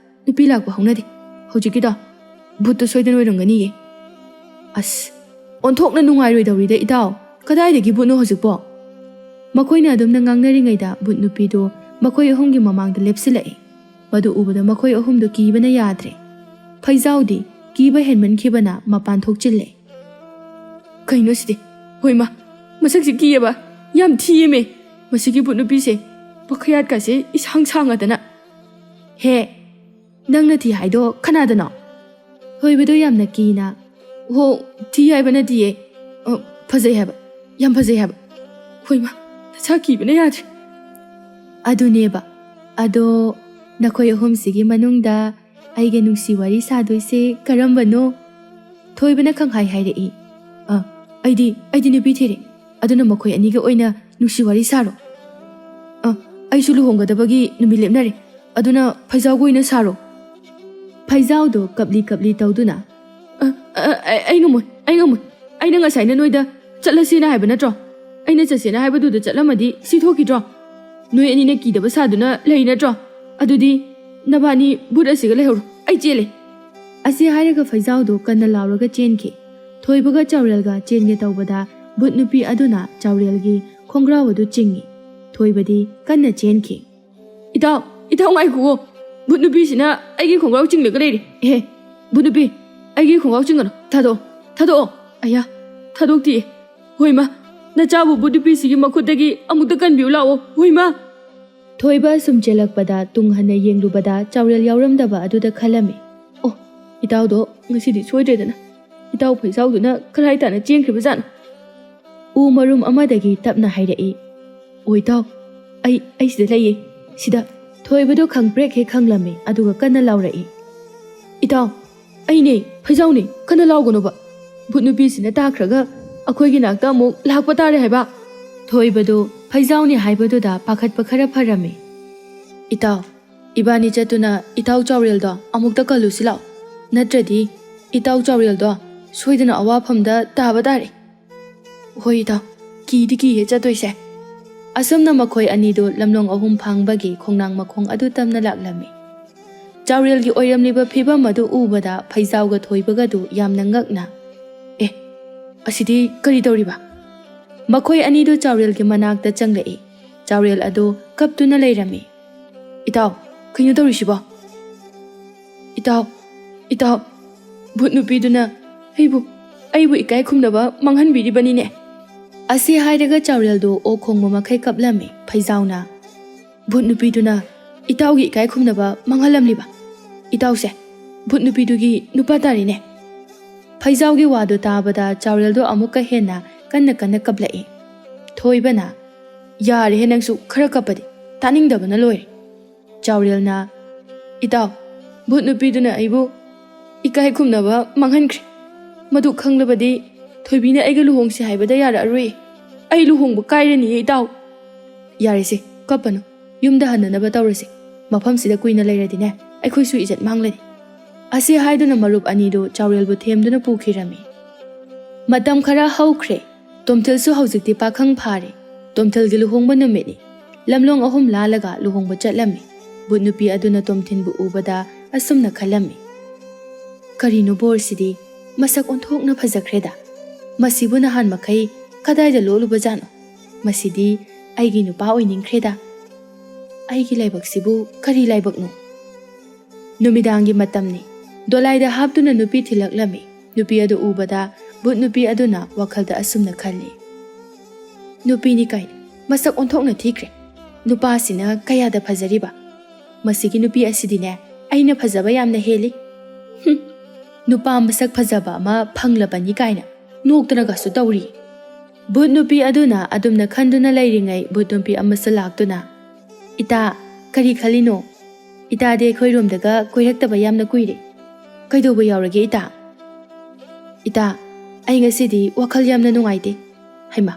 ꯅꯨꯄꯤ ꯂꯥꯛꯄ ꯍꯧꯅꯗꯦ꯫ ꯍꯧꯖꯤꯛꯀꯤꯗꯣ ꯚꯨꯠꯇꯣ ꯁꯣꯏꯗꯅ ꯑꯣꯏꯔꯝꯒꯅꯤꯌꯦ꯫" "ꯑꯁ, ꯑꯣꯟꯊꯣꯛꯅ ꯅꯨꯡꯉꯥꯏꯔꯣꯏꯗꯧꯔꯤꯗ ꯏꯇꯥꯎ꯫ ꯀꯗꯥꯏꯗꯒꯤ ꯚꯨꯠꯅꯣ ꯍꯧꯖꯤꯛꯄꯣ?" ꯃꯈꯣꯏꯅ ꯑꯗꯨꯝꯅ ꯉꯥꯡꯅꯔꯤꯉꯩꯗ ꯚꯨꯠ ꯅꯨꯄꯤꯗꯨ ꯃꯈꯣꯏ ꯑꯍꯨꯝꯒꯤ ꯃꯃꯥꯡꯗ ꯂꯦꯞꯁꯤꯜꯂꯛꯏ꯫ ꯃꯗꯨ ꯎꯕꯗ ꯃꯈꯣꯏ ꯑꯍꯨꯝꯗꯨ ꯀꯤꯕꯅ ꯌꯥꯗ꯭ꯔꯦ꯫ ꯐꯩꯖꯥꯎꯗꯤ ꯀꯤꯕ ꯍꯦꯟꯃꯟꯈꯤꯕꯅ ꯃꯄꯥꯟ ꯊꯣꯛꯆꯤꯜꯂꯦ꯫ "ꯀꯩꯅꯣ ꯁꯤꯗꯤ? ꯍꯣꯏꯃ, ꯃꯁꯛꯁꯤ ꯀꯤꯌꯦꯕ, ꯌꯥꯝ ꯊꯤꯌꯦꯃꯦ꯫ ꯃꯁꯤꯒꯤ ꯚꯨꯠ ꯅꯨꯄꯤꯁꯦ ꯃꯈꯌꯥꯠꯀꯁꯦ ꯏꯁꯥꯡ ꯁꯥꯡꯉꯗꯅ꯫" "ꯍꯦ, ꯅꯪꯅ ꯊꯤ ꯍꯥꯏꯗꯣ ꯀꯅꯥꯗꯅꯣ?" ꯊꯣꯏꯕꯗꯨ ꯌꯥꯝꯅ ꯀꯤꯅ, "ꯍꯣ, ꯊꯤ ꯍꯥꯏꯕ ꯅꯠꯇꯤꯌꯦ꯫ ꯑ, ꯐꯖꯩ ꯍꯥꯏꯕ, ꯌꯥꯝ ꯐꯖꯩ ꯍꯥꯏꯕ꯫" "ꯍꯣꯏꯃ, ꯅꯁꯥ ꯀꯤꯕꯅ ꯌꯥꯗ꯭ꯔꯦ꯫" "ꯑꯗꯨꯅꯦꯕ꯫ ꯑꯗꯣ ꯅꯈꯣꯏ ꯑꯍꯨꯝꯁꯤꯒꯤ ꯃꯅꯨꯡꯗ ꯑꯩꯒ ꯅꯨꯡꯁꯤ ꯋꯥꯔꯤ ꯁꯥꯗꯣꯏꯁꯦ ꯀꯔꯝꯕꯅꯣ?" ꯊꯣꯏꯕꯅ ꯈꯪꯍꯥꯏ ꯍꯥꯏꯔꯛꯏ꯫ "ꯑ, ꯑꯩꯗꯤ, ꯑꯩꯗꯤ ꯅꯨꯄꯤ ꯊꯤꯔꯦ꯫ ꯑꯗꯨꯅ ꯃꯈꯣꯏ ꯑꯅꯤꯒ ꯑꯣꯏꯅ ꯅꯨꯡꯁꯤ ꯋꯥꯔꯤ ꯁꯥꯔꯣ꯫ ꯑ, ꯑꯩꯁꯨ ꯂꯨꯍꯣꯡꯒꯗꯕꯒꯤ ꯅꯨꯃꯤꯠ ꯂꯦꯞꯅꯔꯦ꯫ ꯑꯗꯨꯅ ꯐꯩꯖꯥꯎꯒ ꯑꯣꯏꯅ ꯁꯥꯔꯣ꯫" ꯐꯩꯖꯥꯎꯗꯣ ꯀꯞꯂꯤ ꯀꯞꯂꯤ ꯇꯧꯗꯨꯅ, ꯑ, ꯑ, ꯑ, ꯑꯩ ꯉꯝꯃꯣꯏ, ꯑꯩ ꯉꯝꯃꯣꯏ꯫ ꯑꯩꯅ ꯉꯁꯥꯏꯅ ꯅꯣꯏꯗ ꯆꯠꯂꯁꯦꯅ ꯍꯥꯏꯕ ꯅꯠꯇ꯭ꯔꯣ? ꯑꯩꯅ ꯆꯠꯁꯦꯅ ꯍꯥꯏꯕꯗꯨꯗ ꯆꯠꯂꯝꯃꯗꯤ ꯁꯤ ꯊꯣꯛꯈꯤꯗ꯭ꯔꯣ? ꯅꯣꯏ ꯑꯅꯤꯅ ꯀꯤꯗꯕ ꯁꯥꯗꯨꯅ ꯂꯩ ꯅꯠꯇ꯭ꯔꯣ? ꯑꯗꯨꯗꯤ ꯅꯕꯥꯅꯤ ꯚꯨꯠ ꯑꯁꯤꯒ ꯂꯩꯍꯧꯔꯣ, ꯑꯩ ꯆꯦꯜꯂꯦ꯫ ꯑꯁꯤ ꯍꯥꯏꯔꯒ ꯐꯩꯖꯥꯎꯗꯣ ꯀꯟꯅ ꯂꯥꯎꯔꯒ ꯆꯦꯟꯈꯤ꯫ ꯊꯣꯏꯕꯒ ꯆꯥꯎꯔꯦꯜꯒ ꯆꯦꯟꯒꯦ ꯇꯧꯕꯗ ꯚꯨꯠ ꯅꯨꯄꯤ ꯑꯗꯨꯅ ꯆꯥꯎꯔꯦꯜꯒꯤ ꯈꯣꯡꯒ꯭ꯔꯥꯎ ꯑꯗꯨ ꯆꯤꯡꯉꯤ꯫ ꯊꯣꯏꯕꯗꯤ ꯀꯟꯅ ꯆꯦꯟꯈꯤ꯫ "ꯏꯇꯥꯎ, ꯏꯇꯥꯎ ꯉꯥꯏꯈꯨꯑꯣ, ꯚꯨꯠ ꯅꯨꯄꯤꯁꯤꯅ ꯑꯩꯒꯤ ꯈꯣꯡꯒ꯭ꯔꯥꯎ ꯆꯤꯡꯂꯒ ꯂꯩꯔꯦ꯫ ꯑꯦꯍꯦ, ꯚꯨꯠ ꯅꯨꯄꯤ, ꯑꯩꯒꯤ ꯈꯣꯡꯒ꯭ꯔꯥꯎ ꯆꯤꯡꯒꯅꯨ, ꯊꯥꯗꯣꯛꯑꯣ, ꯊꯥꯗꯣꯛꯑꯣ꯫ ꯑꯌꯥ, ꯊꯥꯗꯣꯛꯇꯤꯌꯦ꯫ ꯍꯣꯏ ꯃꯥ, ꯅꯆꯥꯕꯨ ꯚꯨꯠ ꯅꯨꯄꯤꯁꯤꯒꯤ ꯃꯈꯨꯠꯇꯒꯤ ꯑꯃꯨꯛꯇ ꯀꯟꯕꯤꯌꯨ ꯂꯥꯛꯑꯣ, ꯍꯣꯏ ꯃꯥ꯫" ꯊꯣꯏꯕ ꯁꯨꯝ ꯆꯦꯜꯂꯛꯄꯗ ꯇꯨꯡ ꯍꯟꯅ ꯌꯦꯡꯂꯨꯕꯗ ꯆꯥꯎꯔꯦꯜ ꯌꯥꯎꯔꯝꯗꯕ ꯑꯗꯨꯗ ꯈꯜꯂꯝꯃꯤ꯫ "ꯑꯣ, ꯏꯇꯥꯎꯗꯣ ꯉꯁꯤꯗꯤ ꯁꯣꯏꯗ꯭ꯔꯦꯗꯅ꯫ ꯏꯇꯥꯎ ꯐꯩꯖꯥꯎꯗꯨꯅ ꯀꯔꯥꯏ ꯇꯥꯅ ꯆꯦꯟꯈ꯭ꯔꯤꯕꯖꯥꯠꯅꯣ?" ꯎ ꯃꯔꯨꯝ ꯑꯃꯗꯒꯤ ꯇꯞꯅ ꯍꯥꯏꯔꯛꯏ꯫ "ꯑꯣ ꯏꯇꯥꯎ, ꯑꯩ, ꯑꯩ ꯁꯤꯗ ꯂꯩꯌꯦ, ꯁꯤꯗ꯫" ꯊꯣꯏꯕꯗꯣ ꯈꯪꯄ꯭ꯔꯦꯛ ꯍꯦꯛ ꯈꯪꯂꯝꯃꯤ, ꯑꯗꯨꯒ ꯀꯟꯅ ꯂꯥꯎꯔꯛꯏ꯫ "ꯏꯇꯥꯎ, ꯑꯩꯅꯦ, ꯐꯩꯖꯥꯎꯅꯦ, ꯀꯟꯅ ꯂꯥꯎꯒꯅꯣꯕ꯫ ꯚꯨꯠ ꯅꯨꯄꯤꯁꯤꯅ ꯇꯥꯈ꯭ꯔꯒ ꯑꯩꯈꯣꯏꯒꯤ ꯅꯥꯛꯇ ꯑꯃꯨꯛ ꯂꯥꯛꯄ ꯇꯥꯔꯦ ꯍꯥꯏꯕ꯫" ꯊꯣꯏꯕꯗꯣ ꯐꯩꯖꯥꯎꯅꯦ ꯍꯥꯏꯕꯗꯨꯗ ꯄꯥꯈꯠꯄ ꯈꯔ ꯐꯔꯝꯃꯤ꯫ "ꯏꯇꯥꯎ, ꯏꯕꯥꯅꯤ ꯆꯠꯇꯨꯅ ꯏꯇꯥꯎ ꯆꯥꯎꯔꯦꯜꯗꯣ ꯑꯃꯨꯛꯇ ꯀꯜꯂꯨꯁꯤ ꯂꯥꯛꯑꯣ, ꯅꯠꯇ꯭ꯔꯗꯤ ꯏꯇꯥꯎ ꯆꯥꯎꯔꯦꯜꯗꯣ ꯁꯣꯏꯗꯅ ꯑꯋꯥꯐꯝꯗ ꯇꯥꯕ ꯇꯥꯔꯦ꯫" "ꯍꯣꯏ ꯏꯇꯥꯎ, ꯀꯤꯗꯤ ꯀꯤꯌꯦ ꯆꯠꯇꯣꯏꯁꯦ꯫" ꯑꯁꯨꯝꯅ ꯃꯈꯣꯏ ꯑꯅꯤꯗꯨ ꯂꯝꯂꯣꯡ ꯑꯍꯨꯝ ꯐꯥꯡꯕꯒꯤ ꯈꯣꯡꯅꯥꯡ ꯃꯈꯣꯡ ꯑꯗꯨ ꯇꯝꯅ ꯂꯥꯛꯂꯝꯃꯤ꯫ ꯆꯥꯎꯔꯦꯜꯒꯤ ꯑꯣꯏꯔꯝꯂꯤꯕ ꯐꯤꯕꯝ ꯑꯗꯨ ꯎꯕꯗ ꯐꯩꯖꯥꯎꯒ ꯊꯣꯏꯕꯒꯗꯨ ꯌꯥꯝꯅ ꯉꯛꯅ, "ꯑꯦ, ꯑꯁꯤꯗꯤ ꯀꯔꯤ ꯇꯧꯔꯤꯕ?" ꯃꯈꯣꯏ ꯑꯅꯤꯗꯨ ꯆꯥꯎꯔꯦꯜꯒꯤ ꯃꯅꯥꯛꯇ ꯆꯪꯂꯛꯏ꯫ ꯆꯥꯎꯔꯦꯜ ꯑꯗꯨ ꯀꯞꯇꯨꯅ ꯂꯩꯔꯝꯃꯤ꯫ "ꯏꯇꯥꯎ, ꯀꯩꯅꯣ ꯇꯧꯔꯤꯁꯤꯕꯣ?" "ꯏꯇꯥꯎ, ꯏꯇꯥꯎ, ꯚꯨꯠ ꯅꯨꯄꯤꯗꯨꯅ ꯑꯩꯕꯨ, ꯑꯩꯕꯨ ꯏꯀꯥꯏ ꯈꯨꯝꯅꯕ ꯃꯥꯡꯍꯟꯕꯤꯔꯤꯕꯅꯤꯅꯦ꯫" ꯑꯁꯤ ꯍꯥꯏꯔꯒ ꯆꯥꯎꯔꯦꯜꯗꯨ ꯑꯣꯛ ꯈꯣꯡꯕ ꯃꯈꯩ ꯀꯞꯂꯝꯃꯤ꯫ ꯐꯩꯖꯥꯎꯅ, "ꯚꯨꯠ ꯅꯨꯄꯤꯗꯨꯅ ꯏꯇꯥꯎꯒꯤ ꯏꯀꯥꯏ ꯈꯨꯝꯅꯕ ꯃꯥꯡꯍꯜꯂꯝꯂꯤꯕ? ꯏꯇꯥꯎꯁꯦ ꯚꯨꯠ ꯅꯨꯄꯤꯗꯨꯒꯤ ꯅꯨꯄꯥ ꯇꯥꯔꯦꯅꯦ꯫" ꯐꯩꯖꯥꯎꯒꯤ ꯋꯥꯗꯨ ꯇꯥꯕꯗ ꯆꯥꯎꯔꯦꯜꯗꯣ ꯑꯃꯨꯛꯀ ꯍꯦꯟꯅ ꯀꯟꯅ ꯀꯟꯅ ꯀꯞꯂꯛꯏ꯫ ꯊꯣꯏꯕꯅ, "ꯌꯥꯔꯦꯍꯦ ꯅꯪꯁꯨ, ꯈꯔ ꯀꯞꯄꯗꯤ, ꯇꯥꯅꯤꯡꯗꯕꯅ ꯂꯣꯏꯔꯦ꯫" ꯆꯥꯎꯔꯦꯜꯅ, "ꯏꯇꯥꯎ, ꯚꯨꯠ ꯅꯨꯄꯤꯗꯨꯅ ꯑꯩꯕꯨ ꯏꯀꯥꯏ ꯈꯨꯝꯅꯕ ꯃꯥꯡꯍꯟꯈ꯭ꯔꯦ꯫ ꯃꯗꯨ ꯈꯪꯂꯕꯗꯤ ꯊꯣꯏꯕꯤꯅ ꯑꯩꯒ ꯂꯨꯍꯣꯡꯁꯤ ꯍꯥꯏꯕꯗ ꯌꯥꯔꯛꯑꯔꯣꯏ꯫ ꯑꯩ ꯂꯨꯍꯣꯡꯕ ꯀꯥꯏꯔꯅꯤꯌꯦ ꯏꯇꯥꯎ꯫" "ꯌꯥꯔꯦꯁꯦ, ꯀꯞꯄꯅꯨ꯫ ꯌꯨꯝꯗ ꯍꯟꯅꯅꯕ ꯇꯧꯔꯁꯦ꯫ ꯃꯐꯝꯁꯤꯗ ꯀꯨꯏꯅ ꯂꯩꯔꯗꯤꯅꯦ, ꯑꯩꯈꯣꯏꯁꯨ ꯏꯖꯠ ꯃꯥꯡꯂꯅꯤ꯫" ꯑꯁꯤ ꯍꯥꯏꯗꯨꯅ ꯃꯔꯨꯞ ꯑꯅꯤꯗꯨ ꯆꯥꯎꯔꯦꯜꯕꯨ ꯊꯦꯝꯗꯨꯅ ꯄꯨꯈꯤꯔꯝꯃꯤ꯫ ꯃꯇꯝ ꯈꯔ ꯍꯧꯈ꯭ꯔꯦ꯫ ꯇꯣꯝꯊꯤꯜꯁꯨ ꯍꯧꯖꯤꯛꯇꯤ ꯄꯥꯈꯪ ꯐꯥꯔꯦ꯫ ꯇꯣꯝꯊꯤꯜꯒꯤ ꯂꯨꯍꯣꯡꯕ ꯅꯨꯃꯤꯠꯅꯤ꯫ ꯂꯝꯂꯣꯡ ꯑꯍꯨꯝ ꯂꯥꯜꯂꯒ ꯂꯨꯍꯣꯡꯕ ꯆꯠꯂꯝꯃꯤ꯫ ꯚꯨꯠ ꯅꯨꯄꯤ ꯑꯗꯨꯅ ꯇꯣꯝꯊꯤꯟꯕꯨ ꯎꯕꯗ ꯑꯁꯨꯝꯅ ꯈꯜꯂꯝꯃꯤ, "ꯀꯔꯤꯅꯣ ꯕꯣꯔꯁꯤꯗꯤ? ꯃꯁꯛ ꯑꯣꯟꯊꯣꯛꯅ ꯐꯖꯈ꯭ꯔꯦꯗ꯫ ꯃꯁꯤꯕꯨ ꯅꯍꯥꯟ ꯃꯈꯩ ꯀꯗꯥꯏꯗ ꯂꯣꯠꯂꯨꯕꯖꯥꯠꯅꯣ? ꯃꯁꯤꯗꯤ ꯑꯩꯒꯤ ꯅꯨꯄꯥ ꯑꯣꯏꯅꯤꯡꯈ꯭ꯔꯦꯗ꯫ ꯑꯩꯒꯤ ꯂꯥꯏꯕꯛꯁꯤꯕꯨ ꯀꯔꯤ ꯂꯥꯏꯕꯛꯅꯣ?" ꯅꯨꯃꯤꯗꯥꯡꯒꯤ ꯃꯇꯝꯅꯤ꯫ ꯗꯣꯂꯥꯏꯗ ꯍꯥꯞꯇꯨꯅ ꯅꯨꯄꯤ ꯊꯤꯜꯂꯛꯂꯝꯃꯤ꯫ ꯅꯨꯄꯤ ꯑꯗꯨ ꯎꯕꯗ ꯚꯨꯠ ꯅꯨꯄꯤ ꯑꯗꯨꯅ ꯋꯥꯈꯜꯗ ꯑꯁꯨꯝꯅ ꯈꯜꯂꯤ, "ꯅꯨꯄꯤꯅꯤ ꯀꯥꯏꯅ ꯃꯁꯛ ꯑꯣꯟꯊꯣꯛꯅ ꯊꯤꯈ꯭ꯔꯦ꯫ ꯅꯨꯄꯥꯁꯤꯅ ꯀꯌꯥꯗ ꯐꯖꯔꯤꯕ? ꯃꯁꯤꯒꯤ ꯅꯨꯄꯤ ꯑꯁꯤꯗꯤꯅꯦ ꯑꯩꯅ ꯐꯖꯕ ꯌꯥꯝꯅ ꯍꯦꯜꯂꯤ꯫ ꯍꯨꯝ, ꯅꯨꯄꯥ ꯃꯁꯛ ꯐꯖꯕ ꯑꯃ ꯐꯪꯂꯕꯅꯤ" ꯀꯥꯏꯅ ꯅꯣꯛꯇꯅꯒꯁꯨ ꯇꯧꯔꯤ꯫ ꯚꯨꯠ ꯅꯨꯄꯤ ꯑꯗꯨꯅ ꯑꯗꯨꯝꯅ ꯈꯟꯗꯨꯅ ꯂꯩꯔꯤꯉꯩ ꯚꯨꯠ ꯅꯨꯄꯤ ꯑꯃꯁꯨ ꯂꯥꯛꯇꯨꯅ, "ꯏꯇꯥ, ꯀꯔꯤ ꯈꯜꯂꯤꯅꯣ? ꯏꯇꯥꯗꯤ ꯑꯩꯈꯣꯏꯔꯣꯝꯗꯒ ꯀꯣꯏꯔꯛꯇꯕ ꯌꯥꯝꯅ ꯀꯨꯏꯔꯦ꯫ ꯀꯩꯗꯧꯕ ꯌꯥꯎꯔꯒꯦ ꯏꯇꯥ?" "ꯏꯇꯥ, ꯑꯩ ꯉꯁꯤꯗꯤ ꯋꯥꯈꯜ ꯌꯥꯝꯅ ꯅꯨꯡꯉꯥꯏꯇꯦ꯫" "ꯍꯩꯃꯥ,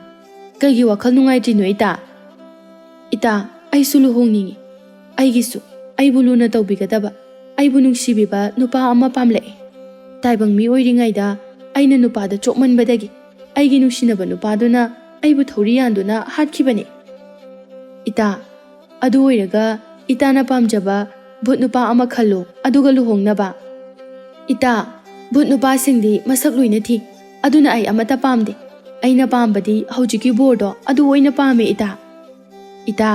ꯀꯩꯒꯤ ꯋꯥꯈꯜ ꯅꯨꯡꯉꯥꯏꯇ꯭ꯔꯤꯅꯣ ꯏꯇꯥ?" "ꯏꯇꯥ, ꯑꯩꯁꯨ ꯂꯨꯍꯣꯡꯅꯤꯡꯉꯤ꯫ ꯑꯩꯒꯤꯁꯨ ꯑꯩꯕꯨ ꯂꯨꯅ ꯇꯧꯕꯤꯒꯗꯕ, ꯑꯩꯕꯨ ꯅꯨꯡꯁꯤꯕꯤꯕ ꯅꯨꯄꯥ ꯑꯃ ꯄꯥꯝꯂꯛꯑꯦ꯫ ꯇꯥꯏꯕꯪ ꯃꯤ ꯑꯣꯏꯔꯤꯉꯩꯗ ꯑꯩꯅ ꯅꯨꯄꯥꯗ ꯆꯣꯞꯃꯟꯕꯗꯒꯤ ꯑꯩꯒꯤ ꯅꯨꯡꯁꯤꯅꯕ ꯅꯨꯄꯥꯗꯨꯅ ꯑꯩꯕꯨ ꯊꯧꯔꯤ ꯌꯥꯟꯗꯨꯅ ꯍꯥꯠꯈꯤꯕꯅꯦ꯫ ꯏꯇꯥ, ꯑꯗꯨ ꯑꯣꯏꯔꯒ ꯏꯇꯥꯅ ꯄꯥꯝꯖꯕ ꯚꯨꯠ ꯅꯨꯄꯥ ꯑꯃ ꯈꯜꯂꯨ, ꯑꯗꯨꯒ ꯂꯨꯍꯣꯡꯅꯕ꯫" "ꯏꯇꯥ, ꯚꯨꯠ ꯅꯨꯄꯥꯁꯤꯡꯗꯤ ꯃꯁꯛ ꯂꯣꯏꯅ ꯊꯤ꯫ ꯑꯗꯨꯅ ꯑꯩ ꯑꯃꯠꯇ ꯄꯥꯝꯗꯦ꯫ ꯑꯩꯅ ꯄꯥꯝꯕꯗꯤ ꯍꯧꯖꯤꯛꯀꯤ ꯕꯣꯔꯗꯣ ꯑꯗꯨ ꯑꯣꯏꯅ ꯄꯥꯝꯃꯦ ꯏꯇꯥ꯫" "ꯏꯇꯥ,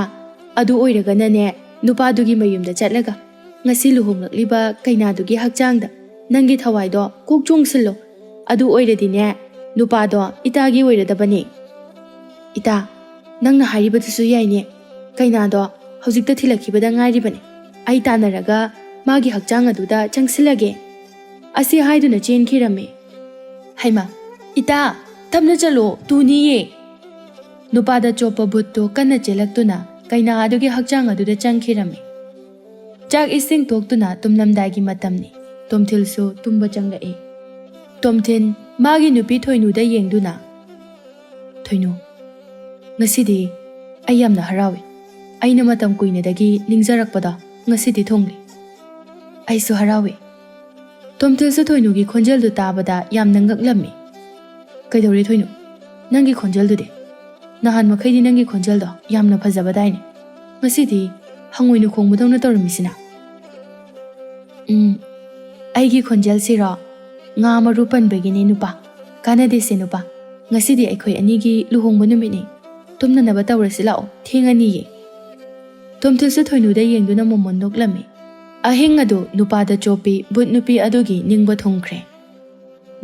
ꯑꯗꯨ ꯑꯣꯏꯔꯒꯅꯅꯦ, ꯅꯨꯄꯥꯗꯨꯒꯤ ꯃꯌꯨꯝꯗ ꯆꯠꯂꯒ ꯉꯁꯤ ꯂꯨꯍꯣꯡꯂꯛꯂꯤꯕ ꯀꯩꯅꯥꯗꯨꯒꯤ ꯍꯛꯆꯥꯡꯗ ꯅꯪꯒꯤ ꯊꯋꯥꯏꯗꯣ ꯀꯣꯛ ꯆꯣꯡꯁꯤꯜꯂꯣ꯫ ꯑꯗꯨ ꯑꯣꯏꯔꯗꯤꯅꯦ, ꯅꯨꯄꯥꯗꯣ ꯏꯇꯥꯒꯤ ꯑꯣꯏꯔꯗꯕꯅꯦ꯫" "ꯏꯇꯥ, ꯅꯪꯅ ꯍꯥꯏꯔꯤꯕꯗꯨꯁꯨ ꯌꯥꯏꯅꯦ꯫ ꯀꯩꯅꯥꯗꯣ ꯍꯧꯖꯤꯛꯇ ꯊꯤꯜꯂꯛꯈꯤꯕꯗ ꯉꯥꯏꯔꯤꯕꯅꯦ꯫ ꯑꯩ ꯇꯥꯟꯅꯔꯒ ꯃꯥꯒꯤ ꯍꯛꯆꯥꯡ ꯑꯗꯨꯗ ꯆꯪꯁꯤꯜꯂꯒꯦ꯫" ꯑꯁꯤ ꯍꯥꯏꯗꯨꯅ ꯆꯦꯟꯈꯤꯔꯝꯃꯤ꯫ "ꯍꯩꯃꯥ, ꯏꯇꯥ, ꯇꯞꯅ ꯆꯠꯂꯣ, ꯇꯨꯅꯤꯌꯦ!" ꯅꯨꯄꯥꯗ ꯆꯣꯞꯄ ꯚꯨꯠꯇꯨ ꯀꯟꯅ ꯆꯦꯜꯂꯛꯇꯨꯅ ꯀꯩꯅꯥ ꯑꯗꯨꯒꯤ ꯍꯛꯆꯥꯡ ꯑꯗꯨꯗ ꯆꯪꯈꯤꯔꯝꯃꯤ꯫ ꯆꯥꯛ ꯏꯁꯤꯡ ꯇꯣꯛꯇꯨꯅ ꯇꯨꯝꯂꯝꯗꯥꯏꯒꯤ ꯃꯇꯝꯅꯤ꯫ ꯇꯣꯝꯊꯤꯜꯁꯨ ꯇꯨꯝꯕ ꯆꯪꯂꯛꯏ꯫ ꯇꯣꯝꯊꯤꯟ ꯃꯥꯒꯤ ꯅꯨꯄꯤ ꯊꯣꯏꯅꯨꯗ ꯌꯦꯡꯗꯨꯅ, "ꯊꯣꯏꯅꯨ, ꯉꯁꯤꯗꯤ ꯑꯩ ꯌꯥꯝꯅ ꯍꯔꯥꯎꯏ꯫ ꯑꯩꯅ ꯃꯇꯝ ꯀꯨꯏꯅꯗꯒꯤ ꯅꯤꯡꯖꯔꯛꯄꯗꯣ ꯉꯁꯤꯗꯤ ꯊꯨꯡꯂꯦ꯫" "ꯑꯩꯁꯨ ꯍꯔꯥꯎꯏ꯫ ꯇꯣꯝꯊꯤꯜꯁꯨ ꯊꯣꯏꯅꯨꯒꯤ ꯈꯣꯟꯖꯦꯜꯗꯨ ꯇꯥꯕꯗ ꯌꯥꯝꯅ ꯉꯛꯂꯝꯃꯤ꯫ "ꯀꯩꯗꯧꯔꯦ ꯊꯣꯏꯅꯨ? ꯅꯪꯒꯤ ꯈꯣꯟꯖꯦꯜꯗꯨꯗꯤ? ꯅꯍꯥꯟ ꯃꯈꯩꯗꯤ ꯅꯪꯒꯤ ꯈꯣꯟꯖꯦꯜꯗꯣ ꯌꯥꯝꯅ ꯐꯖꯕꯗꯥꯏꯅꯦ꯫ ꯉꯁꯤꯗꯤ ꯍꯪꯉꯣꯏꯅ ꯈꯣꯡꯕꯗꯧꯅ ꯇꯧꯔꯝꯃꯤꯁꯤꯅ?" "ꯎꯝ, ꯑꯩꯒꯤ ꯈꯣꯟꯖꯦꯜꯁꯤꯔꯣ? ꯉꯥ ꯃꯔꯨ ꯄꯟꯕꯒꯤꯅꯦ ꯅꯨꯄꯥ꯫ ꯀꯥꯟꯅꯗꯦꯁꯦ ꯅꯨꯄꯥ, ꯉꯁꯤꯗꯤ ꯑꯩꯈꯣꯏ ꯑꯅꯤꯒꯤ ꯂꯨꯍꯣꯡꯕ ꯅꯨꯃꯤꯠꯅꯤ꯫ ꯇꯨꯝꯅꯅꯕ ꯇꯧꯔꯁꯤ ꯂꯥꯛꯑꯣ, ꯊꯦꯡꯉꯅꯤꯌꯦ꯫" ꯇꯣꯝꯊꯤꯜꯁꯨ ꯊꯣꯏꯅꯨꯗ ꯌꯦꯡꯗꯨꯅ ꯃꯣꯃꯣꯟ ꯅꯣꯛꯂꯝꯃꯤ꯫ ꯑꯍꯤꯡ ꯑꯗꯨ ꯅꯨꯄꯥꯗ ꯆꯣꯞꯄꯤ ꯚꯨꯠ ꯅꯨꯄꯤ ꯑꯗꯨꯒꯤ ꯅꯤꯡꯕ ꯊꯨꯡꯈ꯭ꯔꯦ꯫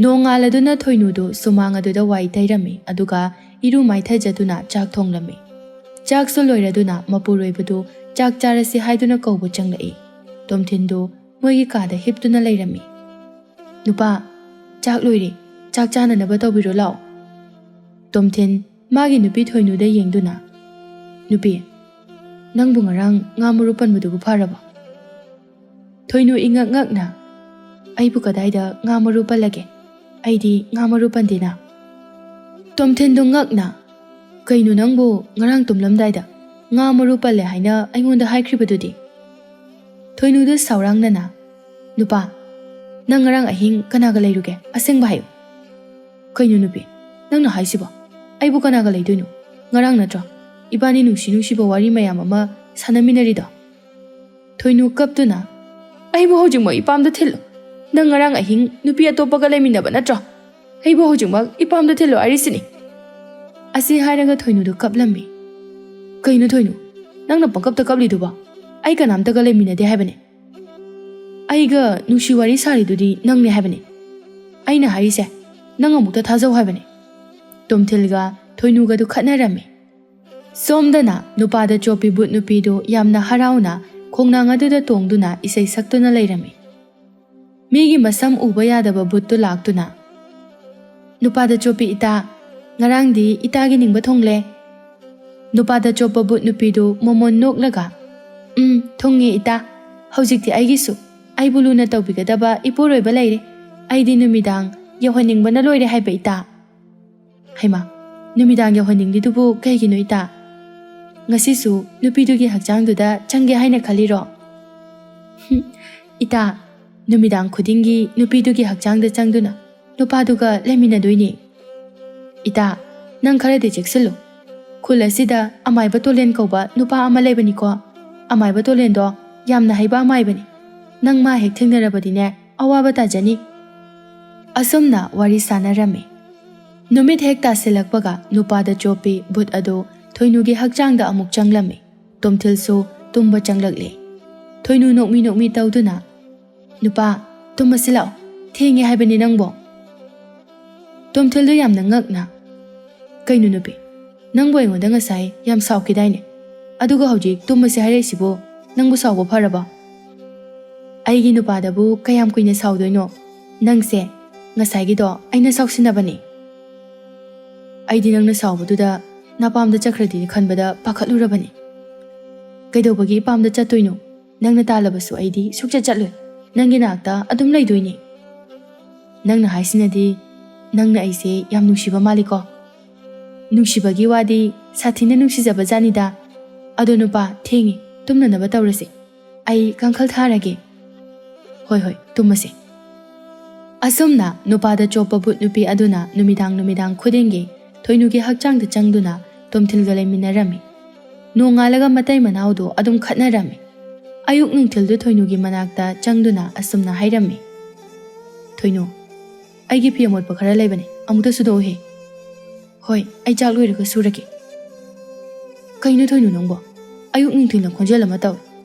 ꯅꯣꯡꯉꯥꯜꯂꯗꯨꯅ ꯊꯣꯏꯅꯨꯗꯨ ꯁꯨꯃꯥꯡ ꯑꯗꯨꯗ ꯋꯥꯏ ꯇꯩꯔꯝꯃꯤ, ꯑꯗꯨꯒ ꯏꯔꯨ ꯃꯥꯏꯊꯖꯗꯨꯅ ꯆꯥꯛ ꯊꯣꯡꯂꯝꯃꯤ꯫ ꯆꯥꯛꯁꯨ ꯂꯣꯏꯔꯗꯨꯅ ꯃꯄꯨꯔꯣꯏꯕꯗꯨ ꯆꯥꯛ ꯆꯥꯔꯁꯤ ꯍꯥꯏꯗꯨꯅ ꯀꯧꯕ ꯆꯪꯂꯛꯏ꯫ ꯇꯣꯝꯊꯤꯟꯗꯨ ꯃꯣꯏꯒꯤ ꯀꯥꯗ ꯍꯤꯞꯇꯨꯅ ꯂꯩꯔꯝꯃꯤ꯫ "ꯅꯨꯄꯥ, ꯆꯥꯛ ꯂꯣꯏꯔꯦ, ꯆꯥꯛ ꯆꯥꯅꯅꯕ ꯇꯧꯕꯤꯔꯣ ꯂꯥꯛꯑꯣ꯫" ꯇꯣꯝꯊꯤꯟ ꯃꯥꯒꯤ ꯅꯨꯄꯤ ꯊꯣꯏꯅꯨꯗ ꯌꯦꯡꯗꯨꯅ, "ꯅꯨꯄꯤ, ꯅꯪꯕꯨ ꯉꯔꯥꯡ ꯉꯥ ꯃꯔꯨ ꯄꯟꯕꯗꯨꯕꯨ ꯐꯔꯕꯣ?" ꯊꯣꯏꯅꯨ ꯏꯉꯛ ꯉꯛꯅ, "ꯑꯩꯕꯨ ꯀꯗꯥꯏꯗ ꯉꯥ ꯃꯔꯨ ꯄꯜꯂꯒꯦ? ꯑꯩꯗꯤ ꯉꯥ ꯃꯔꯨ ꯄꯟꯗꯦꯅ꯫" ꯇꯣꯝꯊꯤꯟꯗꯨ ꯉꯛꯅ, "ꯀꯩꯅꯣ ꯅꯪꯕꯨ ꯉꯔꯥꯡ ꯇꯨꯝꯂꯝꯗꯥꯏꯗ ꯉꯥ ꯃꯔꯨ ꯄꯜꯂꯦ ꯍꯥꯏꯅ ꯑꯩꯉꯣꯟꯗ ꯍꯥꯏꯈ꯭ꯔꯤꯕꯗꯨꯗꯤ?" ꯊꯣꯏꯅꯨꯗ ꯁꯥꯎꯔꯥꯡꯅꯅ, "ꯅꯨꯄꯥ, ꯅꯪ ꯉꯔꯥꯡ ꯑꯍꯤꯡ ꯀꯅꯥꯒ ꯂꯩꯔꯨꯒꯦ? ꯑꯁꯦꯡꯕ ꯍꯥꯏꯌꯨ꯫" "ꯀꯩꯅꯣ ꯅꯨꯄꯤ, ꯅꯪꯅ ꯍꯥꯏꯁꯤꯕꯣ? ꯑꯩꯕꯨ ꯀꯅꯥꯒ ꯂꯩꯗꯣꯏꯅꯣ? ꯉꯔꯥꯡ ꯅꯠꯇ꯭ꯔꯣ ꯏꯕꯥꯅꯤ ꯅꯨꯡꯁꯤ ꯅꯨꯡꯁꯤꯕ ꯋꯥꯔꯤ ꯃꯌꯥꯝ ꯑꯃ ꯁꯥꯟꯅꯃꯤꯟꯅꯔꯤꯗꯣ?" ꯊꯣꯏꯅꯨ ꯀꯞꯇꯨꯅ, "ꯑꯩꯕꯨ ꯍꯧꯖꯤꯛꯃꯛ ꯏꯄꯥꯝꯗ ꯊꯤꯜꯂꯨ꯫ ꯅꯪ ꯉꯔꯥꯡ ꯑꯍꯤꯡ ꯅꯨꯄꯤ ꯑꯇꯣꯞꯄꯒ ꯂꯩꯃꯤꯟꯅꯕ ꯅꯠꯇ꯭ꯔꯣ? ꯑꯩꯕꯨ ꯍꯧꯖꯤꯛꯃꯛ ꯏꯄꯥꯝꯗ ꯊꯤꯜꯂꯨ ꯍꯥꯏꯔꯤꯁꯤꯅꯤ꯫" ꯑꯁꯤ ꯍꯥꯏꯔꯒ ꯊꯣꯏꯅꯨꯗꯨ ꯀꯞꯂꯝꯃꯤ꯫ "ꯀꯩꯅꯣ ꯊꯣꯏꯅꯨ, ꯅꯪꯅ ꯄꯪꯀꯞꯇ ꯀꯞꯂꯤꯗꯨꯕꯣ? ꯑꯩ ꯀꯅꯥꯝꯇꯒ ꯂꯩꯃꯤꯟꯅꯗꯦ ꯍꯥꯏꯕꯅꯦ꯫ ꯑꯩꯒ ꯅꯨꯡꯁꯤ ꯋꯥꯔꯤ ꯁꯥꯔꯤꯗꯨꯗꯤ ꯅꯪꯅꯦ ꯍꯥꯏꯕꯅꯦ꯫ ꯑꯩꯅ ꯍꯥꯏꯔꯤꯁꯦ ꯅꯪ ꯑꯃꯨꯛꯇ ꯊꯥꯖꯧ ꯍꯥꯏꯕꯅꯦ꯫" ꯇꯣꯝꯊꯤꯜꯒ ꯊꯣꯏꯅꯨꯒꯗꯨ ꯈꯠꯅꯔꯝꯃꯤ꯫ ꯁꯣꯝꯗꯅ ꯅꯨꯄꯥꯗ ꯆꯣꯞꯄꯤ ꯚꯨꯠ ꯅꯨꯄꯤꯗꯨ ꯌꯥꯝꯅ ꯍꯔꯥꯎꯅ ꯈꯣꯡꯅꯥꯡ ꯑꯗꯨꯗ ꯇꯣꯡꯗꯨꯅ ꯏꯁꯩ ꯁꯛꯇꯨꯅ ꯂꯩꯔꯝꯃꯤ꯫ ꯃꯤꯒꯤ ꯃꯁꯝ ꯎꯕ ꯌꯥꯗꯕ ꯚꯨꯠꯇꯨ ꯂꯥꯛꯇꯨꯅ, "ꯅꯨꯄꯥꯗ ꯆꯣꯞꯄꯤ ꯏꯇꯥ, ꯉꯔꯥꯡꯗꯤ ꯏꯇꯥꯒꯤ ꯅꯤꯡꯕ ꯊꯨꯡꯂꯦ꯫" ꯅꯨꯄꯥꯗ ꯆꯣꯞꯄ ꯚꯨꯠ ꯅꯨꯄꯤꯗꯨ ꯃꯣꯃꯣꯟ ꯅꯣꯛꯂꯒ, "ꯎꯝ, ꯊꯨꯡꯉꯦ ꯏꯇꯥ꯫ ꯍꯧꯖꯤꯛꯇꯤ ꯑꯩꯒꯤꯁꯨ ꯑꯩꯕꯨ ꯂꯨꯅ ꯇꯧꯕꯤꯒꯗꯕ ꯏꯄꯨꯔꯣꯏꯕ ꯂꯩꯔꯦ꯫ ꯑꯩꯗꯤ ꯅꯨꯃꯤꯗꯥꯡ ꯌꯧꯍꯟꯅꯤꯡꯕꯅ ꯂꯣꯏꯔꯦ ꯍꯥꯏꯕ ꯏꯇꯥ꯫" "ꯍꯩꯃꯥ, ꯅꯨꯃꯤꯗꯥꯡ ꯌꯧꯍꯟꯅꯤꯡꯂꯤꯗꯨꯕꯨ ꯀꯩꯒꯤꯅꯣ ꯏꯇꯥ? ꯉꯁꯤꯁꯨ ꯅꯨꯄꯤꯗꯨꯒꯤ ꯍꯛꯆꯥꯡꯗꯨꯗ ꯆꯪꯒꯦ ꯍꯥꯏꯅ ꯈꯜꯂꯤꯔꯣ?" "ꯍꯨꯝ, ꯏꯇꯥ, ꯅꯨꯃꯤꯗꯥꯡ ꯈꯨꯗꯤꯡꯒꯤ ꯅꯨꯄꯤꯗꯨꯒꯤ ꯍꯛꯆꯥꯡꯗ ꯆꯪꯗꯨꯅ ꯅꯨꯄꯥꯗꯨꯒ ꯂꯩꯃꯤꯟꯅꯗꯣꯏꯅꯦ꯫ ꯏꯇꯥ, ꯅꯪ ꯈꯔꯗꯤ ꯆꯦꯛꯁꯤꯜꯂꯨ꯫ ꯈꯨꯜ ꯑꯁꯤꯗ ꯑꯃꯥꯏꯕ ꯇꯣꯂꯦꯟ ꯀꯧꯕ ꯅꯨꯄꯥ ꯑꯃ ꯂꯩꯕꯅꯤꯀꯣ꯫ ꯑꯃꯥꯏꯕ ꯇꯣꯂꯦꯟꯗꯣ ꯌꯥꯝꯅ ꯍꯩꯕ ꯑꯃꯥꯏꯕꯅꯤ꯫ ꯅꯪ ꯃꯥ ꯍꯦꯛ ꯊꯦꯡꯅꯔꯕꯗꯤꯅꯦ, ꯑꯋꯥꯕ ꯇꯥꯖꯅꯤ꯫ ꯑꯁꯨꯝꯅ ꯋꯥꯔꯤ ꯁꯥꯟꯅꯔꯝꯃꯤ꯫ ꯅꯨꯃꯤꯠ ꯍꯦꯛ ꯇꯥꯁꯤꯜꯂꯛꯄꯒ ꯅꯨꯄꯥꯗ ꯆꯣꯞꯄꯤ ꯚꯨꯠ ꯑꯗꯨ ꯊꯣꯏꯅꯨꯒꯤ ꯍꯛꯆꯥꯡꯗ ꯑꯃꯨꯛ ꯆꯪꯂꯝꯃꯤ꯫ ꯇꯣꯝꯊꯤꯜꯁꯨ ꯇꯨꯝꯕ ꯆꯪꯂꯛꯂꯦ꯫ ꯊꯣꯏꯅꯨ ꯅꯣꯛꯃꯤ ꯅꯣꯛꯃꯤ ꯇꯧꯗꯨꯅ, "ꯅꯨꯄꯥ, ꯇꯨꯝꯃꯁꯤ ꯂꯥꯛꯑꯣ, ꯊꯦꯡꯉꯦ ꯍꯥꯏꯕꯅꯤ ꯅꯪꯕꯣ꯫" ꯇꯣꯝꯊꯤꯜꯗꯨ ꯌꯥꯝꯅ ꯉꯛꯅ, "ꯀꯩꯅꯣ ꯅꯨꯄꯤ, ꯅꯪꯕꯨ ꯑꯩꯉꯣꯟꯗ ꯉꯁꯥꯏ ꯌꯥꯝ ꯁꯥꯎꯈꯤꯗꯥꯏꯅꯦ? ꯑꯗꯨꯒ ꯍꯧꯖꯤꯛ ꯇꯨꯝꯃꯁꯤ ꯍꯥꯏꯔꯛꯏꯁꯤꯕꯨ ꯅꯪꯕꯨ ꯁꯥꯎꯕ ꯐꯔꯕꯣ?" "ꯑꯩꯒꯤ ꯅꯨꯄꯥꯗꯕꯨ ꯀꯌꯥꯝ ꯀꯨꯏꯅ ꯁꯥꯎꯗꯣꯏꯅꯣ? ꯅꯪꯁꯦ, ꯉꯁꯥꯏꯒꯤꯗꯣ ꯑꯩꯅ ꯁꯥꯎꯁꯤꯟꯅꯕꯅꯤ꯫ ꯑꯩꯗꯤ ꯅꯪꯅ ꯁꯥꯎꯕꯗꯨꯗ ꯅꯄꯥꯝꯗ ꯆꯠꯈ꯭ꯔꯗꯤ ꯈꯟꯕꯗ ꯄꯥꯈꯠꯂꯨꯔꯕꯅꯤ꯫" "ꯀꯩꯗꯧꯕꯒꯤ ꯏꯄꯥꯝꯗ ꯆꯠꯇꯣꯏꯅꯣ? ꯅꯪꯅ ꯇꯥꯜꯂꯕꯁꯨ ꯑꯩꯗꯤ ꯁꯨꯛꯆꯠ ꯆꯠꯂꯣꯏ꯫ ꯅꯪꯒꯤ ꯅꯥꯛꯇ ꯑꯗꯨꯝ ꯂꯩꯗꯣꯏꯅꯦ꯫" "ꯅꯪꯅ ꯍꯥꯏꯁꯤꯅꯗꯤ ꯅꯪꯅ ꯑꯩꯁꯦ ꯌꯥꯝ ꯅꯨꯡꯁꯤꯕ ꯃꯥꯜꯂꯤꯀꯣ?" "ꯅꯨꯡꯁꯤꯕꯒꯤ ꯋꯥꯗꯤ ꯁꯥꯊꯤꯅ ꯅꯨꯡꯁꯤꯖꯕ ꯖꯥꯠꯅꯤꯗ꯫ ꯑꯗꯣ ꯅꯨꯄꯥ, ꯊꯦꯡꯉꯦ, ꯇꯨꯝꯅꯅꯕ ꯇꯧꯔꯁꯦ꯫ ꯑꯩ ꯀꯥꯡꯈꯜ ꯊꯥꯔꯒꯦ꯫" "ꯍꯣꯏ, ꯍꯣꯏ, ꯇꯨꯝꯃꯁꯦ꯫" ꯑꯁꯨꯝꯅ ꯅꯨꯄꯥꯗ ꯆꯣꯞꯄ ꯚꯨꯠ ꯅꯨꯄꯤ ꯑꯗꯨꯅ ꯅꯨꯃꯤꯗꯥꯡ ꯅꯨꯃꯤꯗꯥꯡ ꯈꯨꯗꯤꯡꯒꯤ ꯊꯣꯏꯅꯨꯒꯤ ꯍꯛꯆꯥꯡꯗ ꯆꯪꯗꯨꯅ ꯇꯣꯝꯊꯤꯜꯒ ꯂꯩꯃꯤꯟꯅꯔꯝꯃꯤ꯫ ꯅꯣꯡꯉꯥꯜꯂꯒ ꯃꯇꯩ ꯃꯅꯥꯎꯗꯨ ꯑꯗꯨꯝ ꯈꯠꯅꯔꯝꯃꯤ꯫ ꯑꯌꯨꯛ ꯅꯨꯡꯊꯤꯜꯗꯨ ꯊꯣꯏꯅꯨꯒꯤ ꯃꯅꯥꯛꯇ ꯆꯪꯗꯨꯅ ꯑꯁꯨꯝꯅ ꯍꯥꯏꯔꯝꯃꯤ, "ꯊꯣꯏꯅꯨ, ꯑꯩꯒꯤ ꯐꯤ ꯑꯃꯣꯠꯄ ꯈꯔ ꯂꯩꯕꯅꯦ, ꯑꯃꯨꯛꯇ ꯁꯨꯗꯣꯛꯎꯍꯦ꯫" "ꯍꯣꯏ, ꯑꯩ ꯆꯥꯛ ꯂꯣꯏꯔꯒ ꯁꯨꯔꯒꯦ꯫" "ꯀꯩꯅꯣ ꯊꯣꯏꯅꯨ ꯅꯪꯕꯣ? ꯑꯌꯨꯛ ꯅꯨꯡꯊꯤꯜꯅ ꯈꯣꯟꯖꯦꯜ ꯑꯃ ꯇꯧꯏ,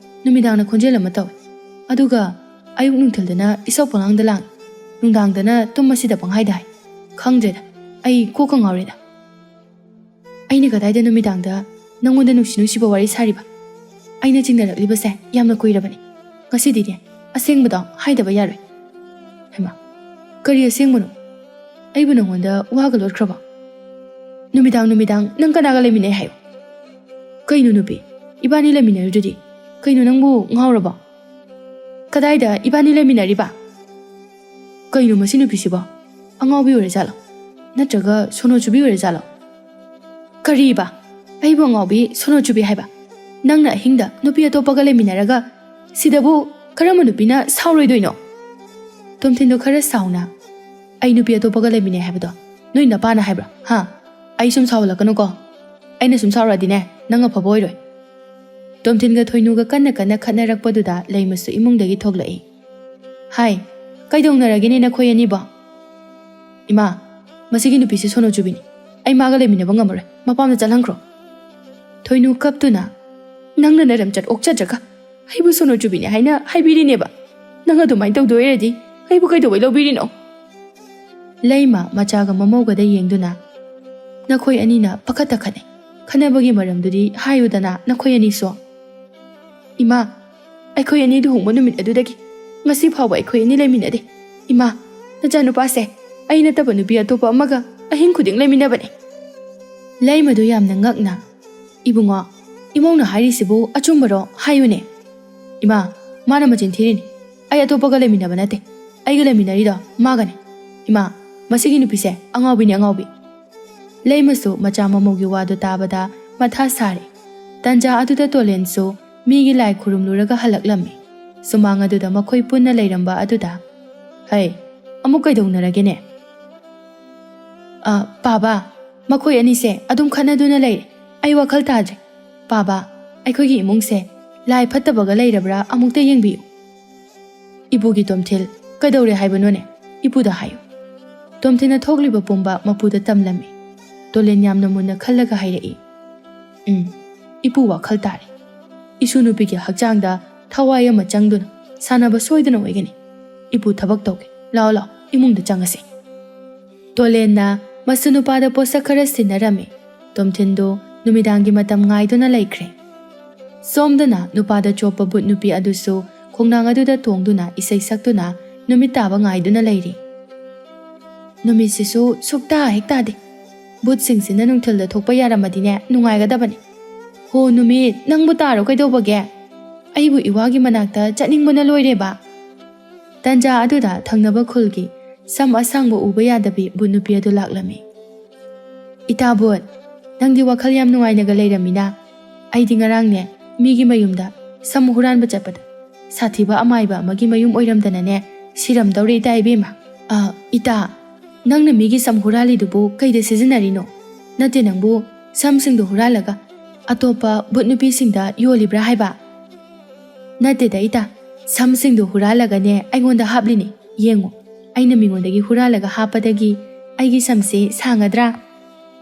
ꯅꯨꯃꯤꯗꯥꯡꯅ ꯈꯣꯟꯖꯦꯜ ꯑꯃ ꯇꯧꯏ, ꯑꯗꯨꯒ ꯑꯌꯨꯛ ꯅꯨꯡꯊꯤꯜꯗꯅ ꯏꯁꯧ ꯄꯪꯂꯥꯡꯗ ꯂꯥꯡꯏ, ꯅꯨꯡꯗꯥꯡꯗꯅ ꯇꯨꯝꯃꯁꯤꯗ ꯄꯪꯍꯥꯏꯗ ꯍꯥꯏ꯫ ꯈꯪꯗ꯭ꯔꯦꯗ, ꯑꯩ ꯀꯣꯛꯀ ꯉꯥꯎꯔꯦꯗ꯫ ꯑꯩꯅ ꯀꯗꯥꯏꯗ ꯅꯨꯃꯤꯗꯥꯡꯗ ꯅꯪꯉꯣꯟꯗ ꯅꯨꯡꯁꯤ ꯅꯨꯡꯁꯤꯕ ꯋꯥꯔꯤ ꯁꯥꯔꯤꯕ? ꯑꯩꯅ ꯆꯤꯡꯅꯔꯛꯂꯤꯕꯁꯦ ꯌꯥꯝꯅ ꯀꯨꯏꯔꯕꯅꯤ꯫ ꯉꯁꯤꯗꯤꯅꯦ, ꯑꯁꯦꯡꯕꯗꯣ ꯍꯥꯏꯗꯕ ꯌꯥꯔꯣꯏ꯫" "ꯍꯩꯃꯥ, ꯀꯔꯤ ꯑꯁꯦꯡꯕꯅꯣ? ꯑꯩꯕꯨ ꯅꯪꯉꯣꯟꯗ ꯋꯥꯒ ꯂꯣꯠꯈ꯭ꯔꯕꯣ? ꯅꯨꯃꯤꯗꯥꯡ ꯅꯨꯃꯤꯗꯥꯡ ꯅꯪ ꯀꯅꯥꯒ ꯂꯩꯃꯤꯟꯅꯩ ꯍꯥꯏꯌꯣ?" "ꯀꯩꯅꯣ ꯅꯨꯄꯤ, ꯏꯕꯥꯅꯤ ꯂꯩꯃꯤꯟꯅꯔꯤꯗꯨꯗꯤ꯫ ꯀꯩꯅꯣ ꯅꯪꯕꯨ ꯉꯥꯎꯔꯕꯣ? ꯀꯗꯥꯏꯗ ꯏꯕꯥꯅꯤ ꯂꯩꯃꯤꯟꯅꯔꯤꯕ? ꯀꯩꯅꯣ ꯃꯁꯤ ꯅꯨꯄꯤꯁꯤꯕꯣ? ꯑꯉꯥꯎꯕꯤ ꯑꯣꯏꯔꯖꯥꯠꯂꯣ? ꯅꯠꯇ꯭ꯔꯒ ꯁꯣꯅꯣ ꯆꯨꯕꯤ ꯑꯣꯏꯔꯖꯥꯠꯂꯣ?" "ꯀꯔꯤꯕ? ꯑꯩꯕꯨ ꯑꯉꯥꯎꯕꯤ ꯁꯣꯅꯣ ꯆꯨꯕꯤ ꯍꯥꯏꯕ? ꯅꯪꯅ ꯑꯍꯤꯡꯗ ꯅꯨꯄꯤ ꯑꯇꯣꯞꯄꯒ ꯂꯩꯃꯤꯟꯅꯔꯒ ꯁꯤꯗꯕꯨ ꯀꯔꯝꯕ ꯅꯨꯄꯤꯅ ꯁꯥꯎꯔꯣꯏꯗꯣꯏꯅꯣ?" ꯇꯣꯝꯊꯤꯟꯗꯣ ꯈꯔ ꯁꯥꯎꯅ, "ꯑꯩ ꯅꯨꯄꯤ ꯑꯇꯣꯞꯄꯒ ꯂꯩꯃꯤꯟꯅꯩ ꯍꯥꯏꯕꯗꯣ ꯅꯣꯏ ꯅꯄꯥꯅ ꯍꯥꯏꯕ꯭ꯔꯥ? ꯍꯥ? ꯑꯩ ꯁꯨꯝ ꯁꯥꯎꯍꯜꯂꯛꯀꯅꯨꯀꯣ꯫ ꯑꯩꯅ ꯁꯨꯝ ꯁꯥꯎꯔꯛꯑꯗꯤꯅꯦ, ꯅꯪ ꯑꯐꯕ ꯑꯣꯏꯔꯣꯏ꯫" ꯇꯣꯝꯊꯤꯟꯒ ꯊꯣꯏꯅꯨꯒ ꯀꯟꯅ ꯀꯟꯅ ꯈꯠꯅꯔꯛꯄꯗꯨꯗ ꯂꯩꯃꯁꯨ ꯏꯃꯨꯡꯗꯒꯤ ꯊꯣꯛꯂꯛꯏ꯫ "ꯍꯥꯏ, ꯀꯩꯗꯧꯅꯔꯒꯦꯅꯦ ꯅꯈꯣꯏ ꯑꯅꯤꯕꯣ?" "ꯏꯃꯥ, ꯃꯁꯤꯒꯤ ꯅꯨꯄꯤꯁꯤ ꯁꯣꯅꯣ ꯆꯨꯕꯤꯅꯤ꯫ ꯑꯩ ꯃꯥꯒ ꯂꯩꯃꯤꯟꯅꯕ ꯉꯝꯃꯔꯣꯏ꯫ ꯃꯄꯥꯝꯗ ꯆꯠꯍꯟꯈ꯭ꯔꯣ꯫" ꯊꯣꯏꯅꯨ ꯀꯞꯇꯨꯅ, "ꯅꯪꯅ ꯅꯔꯝꯆꯠ ꯑꯣꯛꯆꯗ꯭ꯔꯒ ꯑꯩꯕꯨ ꯁꯣꯅꯣ ꯆꯨꯕꯤꯅꯤ ꯍꯥꯏꯅ ꯍꯥꯏꯕꯤꯔꯤꯅꯦꯕ꯫ ꯅꯪ ꯑꯗꯨꯃꯥꯏꯅ ꯇꯧꯗꯣꯏ ꯑꯣꯏꯔꯗꯤ ꯑꯩꯕꯨ ꯀꯩꯗꯧꯕꯩ ꯂꯧꯕꯤꯔꯤꯅꯣ?" ꯂꯩꯃ ꯃꯆꯥꯒ ꯃꯃꯧꯒꯗ ꯌꯦꯡꯗꯨꯅ, "ꯅꯈꯣꯏ ꯑꯅꯤꯅ ꯄꯈꯠꯇ ꯈꯠꯅꯩ꯫ ꯈꯠꯅꯕꯒꯤ ꯃꯔꯝꯗꯨꯗꯤ ꯍꯥꯏꯌꯨꯗꯅ ꯅꯈꯣꯏ ꯑꯅꯤꯁꯨ꯫" "ꯏꯃꯥ, ꯑꯩꯈꯣꯏ ꯑꯅꯤ ꯂꯨꯍꯣꯡꯕ ꯅꯨꯃꯤꯠ ꯑꯗꯨꯗꯒꯤ ꯉꯁꯤ ꯐꯥꯎꯕ ꯑꯩꯈꯣꯏ ꯑꯅꯤ ꯂꯩꯃꯤꯟꯅꯗꯦ꯫ ꯏꯃꯥ, ꯅꯆꯥꯅꯨꯄꯥꯁꯦ ꯑꯩ ꯅꯠꯇꯕ ꯅꯨꯄꯤ ꯑꯇꯣꯞꯄ ꯑꯃꯒ ꯑꯍꯤꯡ ꯈꯨꯗꯤꯡ ꯂꯩꯃꯤꯟꯅꯕꯅꯦ꯫" ꯂꯩꯃꯗꯨ ꯌꯥꯝꯅ ꯉꯛꯅ, "ꯏꯕꯨꯡꯉꯣ, ꯏꯃꯧꯅ ꯍꯥꯏꯔꯤꯁꯤꯕꯨ ꯑꯆꯨꯝꯕꯔꯣ? ꯍꯥꯏꯌꯨꯅꯦ꯫" "ꯏꯃꯥ, ꯃꯥꯅ ꯃꯆꯤꯟ ꯊꯤꯔꯤꯅꯤ꯫ ꯑꯩ ꯑꯇꯣꯞꯄꯒ ꯂꯩꯃꯤꯟꯅꯕ ꯅꯠꯇꯦ꯫ ꯑꯩꯒ ꯂꯩꯃꯤꯟꯅꯔꯤꯗꯣ ꯃꯥꯒꯅꯦ꯫ ꯏꯃꯥ, ꯃꯁꯤꯒꯤ ꯅꯨꯄꯤꯁꯦ ꯑꯉꯥꯎꯕꯤꯅꯤ, ꯑꯉꯥꯎꯕꯤ꯫" ꯂꯩꯃꯁꯨ ꯃꯆꯥ ꯃꯃꯧꯒꯤ ꯋꯥꯗꯨ ꯇꯥꯕꯗ ꯃꯊꯥ ꯁꯥꯔꯦ꯫ ꯇꯟꯖꯥ ꯑꯗꯨꯗ ꯇꯣꯂꯦꯟꯁꯨ ꯃꯤꯒꯤ ꯂꯥꯏ ꯈꯨꯔꯨꯝꯂꯨꯔꯒ ꯍꯜꯂꯛꯂꯝꯃꯤ꯫ ꯁꯨꯃꯥꯡ ꯑꯗꯨꯗ ꯃꯈꯣꯏ ꯄꯨꯟꯅ ꯂꯩꯔꯝꯕ ꯑꯗꯨꯗ, "ꯍꯩ, ꯑꯃꯨꯛ ꯀꯩꯗꯧꯅꯔꯒꯦꯅꯦ?" "ꯑ, ꯄꯥꯕ, ꯃꯈꯣꯏ ꯑꯅꯤꯁꯦ ꯑꯗꯨꯝ ꯈꯠꯅꯗꯨꯅ ꯂꯩꯔꯦ꯫ ꯑꯩ ꯋꯥꯈꯜ ꯇꯥꯗ꯭ꯔꯦ꯫ ꯄꯥꯕ, ꯑꯩꯈꯣꯏꯒꯤ ꯏꯃꯨꯡꯁꯦ ꯂꯥꯏ ꯐꯠꯇꯕꯒ ꯂꯩꯔꯕ꯭ꯔꯥ ꯑꯃꯨꯛꯇ ꯌꯦꯡꯕꯤꯌꯨ꯫" "ꯏꯄꯨꯒꯤ ꯇꯣꯝꯊꯤꯜ, ꯀꯩꯗꯧꯔꯦ ꯍꯥꯏꯕꯅꯣꯅꯦ? ꯏꯄꯨꯗ ꯍꯥꯏꯌꯨ꯫" ꯇꯣꯝꯊꯤꯜꯅ ꯊꯣꯛꯂꯤꯕ ꯄꯨꯝꯕ ꯃꯄꯨꯗ ꯇꯝꯂꯝꯃꯤ꯫ ꯇꯣꯂꯦꯟ ꯌꯥꯝꯅ ꯃꯨꯟꯅ ꯈꯜꯂꯒ ꯍꯥꯏꯔꯛꯏ, "ꯎꯝ, ꯏꯄꯨ ꯋꯥꯈꯜ ꯇꯥꯔꯦ꯫ ꯏꯁꯨ ꯅꯨꯄꯤꯒꯤ ꯍꯛꯆꯥꯡꯗ ꯊꯋꯥꯏ ꯑꯃ ꯆꯪꯗꯨꯅ ꯁꯥꯟꯅꯕ ꯁꯣꯏꯗꯅ ꯑꯣꯏꯒꯅꯤ꯫ ꯏꯄꯨ ꯊꯕꯛ ꯇꯧꯒꯦ꯫ ꯂꯥꯛꯑꯣ, ꯂꯥꯛꯑꯣ, ꯏꯃꯨꯡꯗ ꯆꯪꯉꯁꯤ꯫" ꯇꯣꯂꯦꯟꯅ ꯃꯁꯨ ꯅꯨꯄꯥꯗ ꯄꯣꯠꯁꯛ ꯈꯔ ꯁꯤꯟꯅꯔꯝꯃꯤ꯫ ꯇꯣꯝꯊꯤꯟꯗꯨ ꯅꯨꯃꯤꯗꯥꯡꯒꯤ ꯃꯇꯝ ꯉꯥꯏꯗꯨꯅ ꯂꯩꯈ꯭ꯔꯦ꯫ ꯁꯣꯝꯗꯅ ꯅꯨꯄꯥꯗ ꯆꯣꯞꯄ ꯕꯨꯠ ꯅꯨꯄꯤ ꯑꯗꯨꯁꯨ ꯈꯣꯡꯅꯥꯡ ꯑꯗꯨꯗ ꯇꯣꯡꯗꯨꯅ ꯏꯁꯩ ꯁꯛꯇꯨꯅ ꯅꯨꯃꯤꯠ ꯇꯥꯕ ꯉꯥꯏꯗꯨꯅ ꯂꯩꯔꯤ꯫ "ꯅꯨꯃꯤꯠꯁꯤꯁꯨ ꯁꯨꯛꯇꯥ ꯍꯦꯛ ꯇꯥꯗꯦ꯫ ꯕꯨꯠꯁꯤꯡꯁꯤꯅ ꯅꯨꯡꯊꯤꯜꯗ ꯊꯣꯛꯄ ꯌꯥꯔꯝꯃꯗꯤꯅꯦ ꯅꯨꯡꯉꯥꯏꯒꯗꯕꯅꯤ꯫ ꯍꯣ ꯅꯨꯃꯤꯠ, ꯅꯪꯕꯨ ꯇꯥꯔꯣ ꯀꯩꯗꯧꯕꯒꯦ? ꯑꯩꯕꯨ ꯏꯋꯥꯒꯤ ꯃꯅꯥꯛꯇ ꯆꯠꯅꯤꯡꯕꯅ ꯂꯣꯏꯔꯦꯕ꯫" ꯇꯟꯖꯥ ꯑꯗꯨꯗ ꯊꯪꯅꯕ ꯈꯨꯜꯒꯤ ꯁꯝ ꯑꯁꯥꯡꯕ ꯎꯕ ꯌꯥꯗꯕꯤ ꯕꯨꯠ ꯅꯨꯄꯤ ꯑꯗꯨ ꯂꯥꯛꯂꯝꯃꯤ꯫ "ꯏꯇꯥ ꯕꯨꯠ, ꯅꯪꯗꯤ ꯋꯥꯈꯜ ꯌꯥꯝ ꯅꯨꯡꯉꯥꯏꯅꯒ ꯂꯩꯔꯝꯃꯤꯅ꯫ ꯑꯩꯗꯤ ꯉꯔꯥꯡꯅꯦ ꯃꯤꯒꯤ ꯃꯌꯨꯝꯗ ꯁꯝ ꯍꯨꯔꯥꯟꯕ ꯆꯠꯄꯗ ꯁꯥꯊꯤꯕ ꯑꯃꯥꯏꯕ ꯑꯃꯒꯤ ꯃꯌꯨꯝ ꯑꯣꯏꯔꯝꯗꯅꯅꯦ ꯁꯤꯔꯝꯗꯧꯔꯦ ꯏꯇꯥ ꯏꯕꯦꯝꯃ꯫ ꯑ, ꯏꯇꯥ, ꯅꯪꯅ ꯃꯤꯒꯤ ꯁꯝ ꯍꯨꯔꯥꯜꯂꯤꯗꯨꯕꯨ ꯀꯩꯗ ꯁꯤꯖꯤꯟꯅꯔꯤꯅꯣ? ꯅꯠꯇꯦ, ꯅꯪꯕꯨ ꯁꯝꯁꯤꯡꯗꯣ ꯍꯨꯔꯥꯜꯂꯒ ꯑꯇꯣꯞꯄ ꯚꯨꯠ ꯅꯨꯄꯤꯁꯤꯡꯗ ꯌꯣꯜꯂꯤꯕ꯭ꯔꯥ ꯍꯥꯏꯕ? ꯅꯠꯇꯦꯗ ꯏꯇꯥ, ꯁꯝꯁꯤꯡꯗꯣ ꯍꯨꯔꯥꯜꯂꯒꯅꯦ ꯑꯩꯉꯣꯟꯗ ꯍꯥꯞꯂꯤꯅꯦ꯫ ꯌꯦꯡꯉꯣ, ꯑꯩꯅ ꯃꯤꯉꯣꯟꯗꯒꯤ ꯍꯨꯔꯥꯜꯂꯒ ꯍꯥꯞꯄꯗꯒꯤ ꯑꯩꯒꯤ ꯁꯝꯁꯦ ꯁꯥꯡꯉꯗ꯭ꯔꯥ?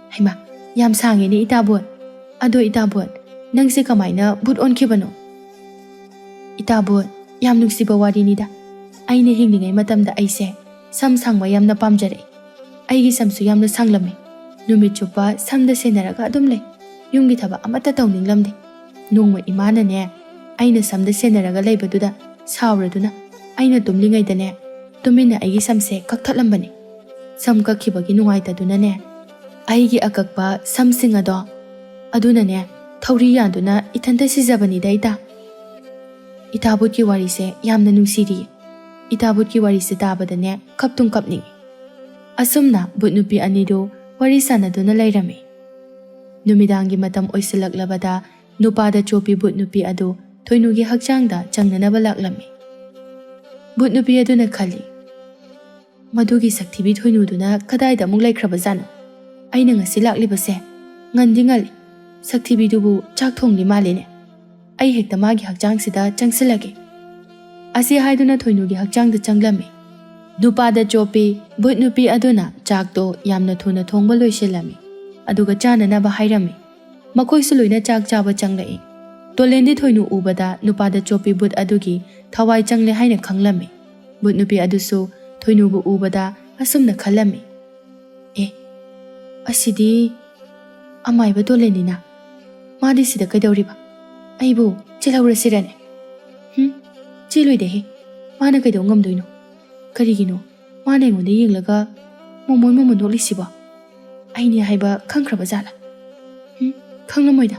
ꯍꯩꯃꯥ, ꯌꯥꯝ ꯁꯥꯡꯉꯦꯅꯦ ꯏꯇꯥ ꯚꯨꯠ꯫ ꯑꯗꯣ ꯏꯇꯥ ꯚꯨꯠ, ꯅꯪꯁꯦ ꯀꯃꯥꯏꯅ ꯚꯨꯠ ꯑꯣꯟꯈꯤꯕꯅꯣ? ꯏꯇꯥ ꯚꯨꯠ, ꯌꯥꯝ ꯅꯨꯡꯁꯤꯕ ꯋꯥꯔꯤꯅꯤꯗ꯫ ꯑꯩꯅ ꯍꯤꯡꯂꯤꯉꯩ ꯃꯇꯝꯗ ꯑꯩꯁꯦ ꯁꯝ ꯁꯥꯡꯕ ꯌꯥꯝꯅ ꯄꯥꯝꯖꯔꯛꯏ꯫ ꯑꯩꯒꯤ ꯁꯝꯁꯨ ꯌꯥꯝꯅ ꯁꯥꯡꯂꯝꯃꯤ꯫ ꯅꯨꯃꯤꯠ ꯆꯨꯞꯄ ꯁꯝꯗ ꯁꯦꯟꯅꯔꯒ ꯑꯗꯨꯝ ꯂꯩ꯫ ꯌꯨꯝꯒꯤ ꯊꯕꯛ ꯑꯃꯠꯇ ꯇꯧꯅꯤꯡꯂꯝꯗꯦ꯫ ꯅꯣꯡꯃ ꯏꯃꯥꯅꯅꯦ, ꯑꯩꯅ ꯁꯝꯗ ꯁꯦꯟꯅꯔꯒ ꯂꯩꯕꯗꯨꯗ ꯁꯥꯎꯔꯗꯨꯅ ꯑꯩꯅ ꯇꯨꯝꯂꯤꯉꯩꯗꯅꯦ, ꯇꯨꯃꯤꯟꯅ ꯑꯩꯒꯤ ꯁꯝꯁꯦ ꯀꯛꯊꯠꯂꯝꯕꯅꯤ꯫ ꯁꯝ ꯀꯛꯈꯤꯕꯒꯤ ꯅꯨꯡꯉꯥꯏꯇꯗꯨꯅꯅꯦ, ꯑꯩꯒꯤ ꯑꯀꯛꯄ ꯁꯝꯁꯤꯡ ꯑꯗꯣ, ꯑꯗꯨꯅꯅꯦ, ꯊꯧꯔꯤ ꯌꯥꯟꯗꯨꯅ ꯏꯊꯟꯇ ꯁꯤꯖꯕꯅꯤꯗ ꯏꯇꯥ꯫ ꯏꯇꯥ ꯚꯨꯠꯀꯤ ꯋꯥꯔꯤꯁꯦ ꯌꯥꯝꯅ ꯅꯨꯡꯁꯤꯔꯤꯌꯦ꯫ ꯏꯇꯥ ꯚꯨꯠꯀꯤ ꯋꯥꯔꯤꯁꯦ ꯇꯥꯕꯗꯅꯦ ꯀꯞꯇꯨꯝ ꯀꯞꯅꯤꯡꯉꯤ꯫ ꯑꯁꯨꯝꯅ ꯚꯨꯠ ꯅꯨꯄꯤ ꯑꯅꯤꯗꯨ ꯋꯥꯔꯤ ꯁꯥꯟꯅꯗꯨꯅ ꯂꯩꯔꯝꯃꯤ꯫ ꯅꯨꯃꯤꯗꯥꯡꯒꯤ ꯃꯇꯝ ꯑꯣꯏꯁꯤꯜꯂꯛꯂꯕꯗ ꯅꯨꯄꯥꯗ ꯆꯣꯞꯄꯤ ꯚꯨꯠ ꯅꯨꯄꯤ ꯑꯗꯨ ꯊꯣꯏꯅꯨꯒꯤ ꯍꯛꯆꯥꯡꯗ ꯆꯪꯅꯅꯕ ꯂꯥꯛꯂꯝꯃꯤ꯫ ꯚꯨꯠ ꯅꯨꯄꯤ ꯑꯗꯨꯅ ꯈꯜꯂꯤ, "ꯃꯗꯨꯒꯤ ꯁꯛꯊꯤꯕꯤ ꯊꯣꯏꯅꯨꯗꯨꯅ ꯀꯗꯥꯏꯗ ꯑꯃꯨꯛ ꯂꯩꯈ꯭ꯔꯕꯖꯥꯠꯅꯣ? ꯑꯩꯅ ꯉꯁꯤ ꯂꯥꯛꯂꯤꯕꯁꯦ ꯉꯟꯗꯤ ꯉꯜꯂꯤ꯫ ꯁꯛꯊꯤꯕꯤꯗꯨꯕꯨ ꯆꯥꯛ ꯊꯣꯡꯂꯤ ꯃꯥꯜꯂꯤꯅꯦ꯫ ꯑꯩ ꯍꯦꯛꯇ ꯃꯥꯒꯤ ꯍꯛꯆꯥꯡꯁꯤꯗ ꯆꯪꯁꯤꯜꯂꯒꯦ"꯫ ꯑꯁꯤ ꯍꯥꯏꯗꯨꯅ ꯊꯣꯏꯅꯨꯒꯤ ꯍꯛꯆꯥꯡꯗ ꯆꯪꯂꯝꯃꯤ꯫ ꯅꯨꯄꯥꯗ ꯆꯣꯞꯄꯤ ꯚꯨꯠ ꯅꯨꯄꯤ ꯑꯗꯨꯅ ꯆꯥꯛꯇꯣ ꯌꯥꯝꯅ ꯊꯨꯅ ꯊꯣꯡꯕ ꯂꯣꯏꯁꯤꯜꯂꯝꯃꯤ, ꯑꯗꯨꯒ ꯆꯥꯅꯅꯕ ꯍꯥꯏꯔꯝꯃꯤ꯫ ꯃꯈꯣꯏꯁꯨ ꯂꯣꯏꯅ ꯆꯥꯛ ꯆꯥꯕ ꯆꯪꯂꯛꯏ꯫ ꯇꯣꯂꯦꯟꯗꯤ ꯊꯣꯏꯅꯨ ꯎꯕꯗ ꯅꯨꯄꯥꯗ ꯆꯣꯞꯄꯤ ꯚꯨꯠ ꯑꯗꯨꯒꯤ ꯊꯋꯥꯏ ꯆꯪꯂꯦ ꯍꯥꯏꯅ ꯈꯪꯂꯝꯃꯤ꯫ ꯚꯨꯠ ꯅꯨꯄꯤ ꯑꯗꯨꯁꯨ ꯊꯣꯏꯅꯨꯕꯨ ꯎꯕꯗ ꯑꯁꯨꯝꯅ ꯈꯜꯂꯝꯃꯤ, "ꯑꯦ, ꯑꯁꯤꯗꯤ ꯑꯃꯥꯏꯕ ꯇꯣꯂꯦꯟꯅꯤꯅ꯫ ꯃꯥꯗꯤ ꯁꯤꯗ ꯀꯩꯗꯧꯔꯤꯕ? ꯑꯩꯕꯨ ꯆꯦꯜꯍꯧꯔꯁꯤꯔꯅꯦ? ꯍꯨꯝ, ꯆꯦꯜꯂꯣꯏꯗꯦꯍꯦ꯫ ꯃꯥꯅ ꯀꯩꯗꯧ ꯉꯝꯗꯣꯏꯅꯣ? ꯀꯔꯤꯒꯤꯅꯣ ꯃꯥꯅ ꯑꯩꯉꯣꯟꯗ ꯌꯦꯡꯂꯒ ꯃꯣꯃꯣꯟ ꯃꯣꯃꯣꯟ ꯅꯣꯛꯂꯤꯁꯤꯕꯣ? ꯑꯩꯅꯦ ꯍꯥꯏꯕ ꯈꯪꯈ꯭ꯔꯕ ꯖꯥꯠꯂꯥ? ꯍꯨꯝ, ꯈꯪꯂꯝꯃꯣꯏꯗ"꯫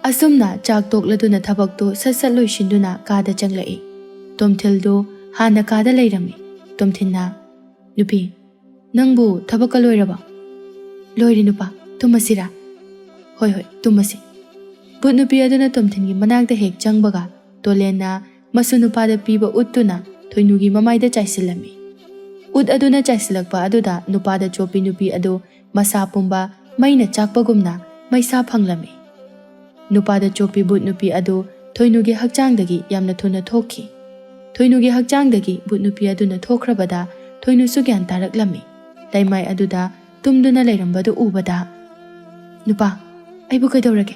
ꯑꯁꯨꯝꯅ ꯆꯥꯛ ꯇꯣꯛꯂꯗꯨꯅ ꯊꯕꯛꯇꯨ ꯁꯠ ꯁꯠ ꯂꯣꯏꯁꯤꯟꯗꯨꯅ ꯀꯥꯗ ꯆꯪꯂꯛꯏ꯫ ꯇꯣꯝꯊꯤꯜꯗꯨ ꯍꯥꯟꯅ ꯀꯥꯗ ꯂꯩꯔꯝꯃꯤ꯫ ꯇꯣꯝꯊꯤꯜꯅ, "ꯅꯨꯄꯤ, ꯅꯪꯕꯨ ꯊꯕꯛꯀ ꯂꯣꯏꯔꯕ?" "ꯂꯣꯏꯔꯦ ꯅꯨꯄꯥ, ꯇꯨꯝꯃꯁꯤꯔꯥ?" "ꯍꯣꯏ, ꯍꯣꯏ, ꯇꯨꯝꯃꯁꯤ"꯫ ꯚꯨꯠ ꯅꯨꯄꯤ ꯑꯗꯨꯅ ꯇꯣꯝꯊꯤꯟꯒꯤ ꯃꯅꯥꯛꯇ ꯍꯦꯛ ꯆꯪꯕꯒ, ꯇꯣꯂꯦꯟꯅ ꯃꯁꯨ ꯅꯨꯄꯥꯗ ꯄꯤꯕ ꯎꯠꯇꯨꯅ ꯊꯣꯏꯅꯨꯒꯤ ꯃꯃꯥꯏꯗ ꯆꯥꯏꯁꯤꯜꯂꯝꯃꯤ꯫ ꯎꯠ ꯑꯗꯨꯅ ꯆꯥꯏꯁꯤꯜꯂꯛꯄ ꯑꯗꯨꯗ ꯅꯨꯄꯥꯗ ꯆꯣꯞꯄꯤ ꯅꯨꯄꯤ ꯑꯗꯨ ꯃꯁꯥ ꯄꯨꯝꯕ ꯃꯩꯅ ꯆꯥꯛꯄꯒꯨꯝꯅ ꯃꯩꯁꯥ ꯐꯪꯂꯝꯃꯤ꯫ ꯅꯨꯄꯥꯗ ꯆꯣꯞꯄꯤ ꯚꯨꯠ ꯅꯨꯄꯤ ꯑꯗꯨ ꯊꯣꯏꯅꯨꯒꯤ ꯍꯛꯆꯥꯡꯗꯒꯤ ꯌꯥꯝꯅ ꯊꯨꯅ ꯊꯣꯛꯈꯤ꯫ ꯊꯣꯏꯅꯨꯒꯤ ꯍꯛꯆꯥꯡꯗꯒꯤ ꯚꯨꯠ ꯅꯨꯄꯤ ꯑꯗꯨꯅ ꯊꯣꯛꯈ꯭ꯔꯕꯗ ꯊꯣꯏꯅꯨꯁꯨ ꯒ꯭ꯌꯥꯟ ꯇꯥꯔꯛꯂꯝꯃꯤ꯫ ꯂꯩꯃꯥꯏ ꯑꯗꯨꯗ ꯇꯨꯝꯗꯨꯅ ꯂꯩꯔꯝꯕꯗꯨ ꯎꯕꯗ, "ꯅꯨꯄꯥ, ꯑꯩꯕꯨ ꯀꯩꯗꯧꯔꯒꯦ?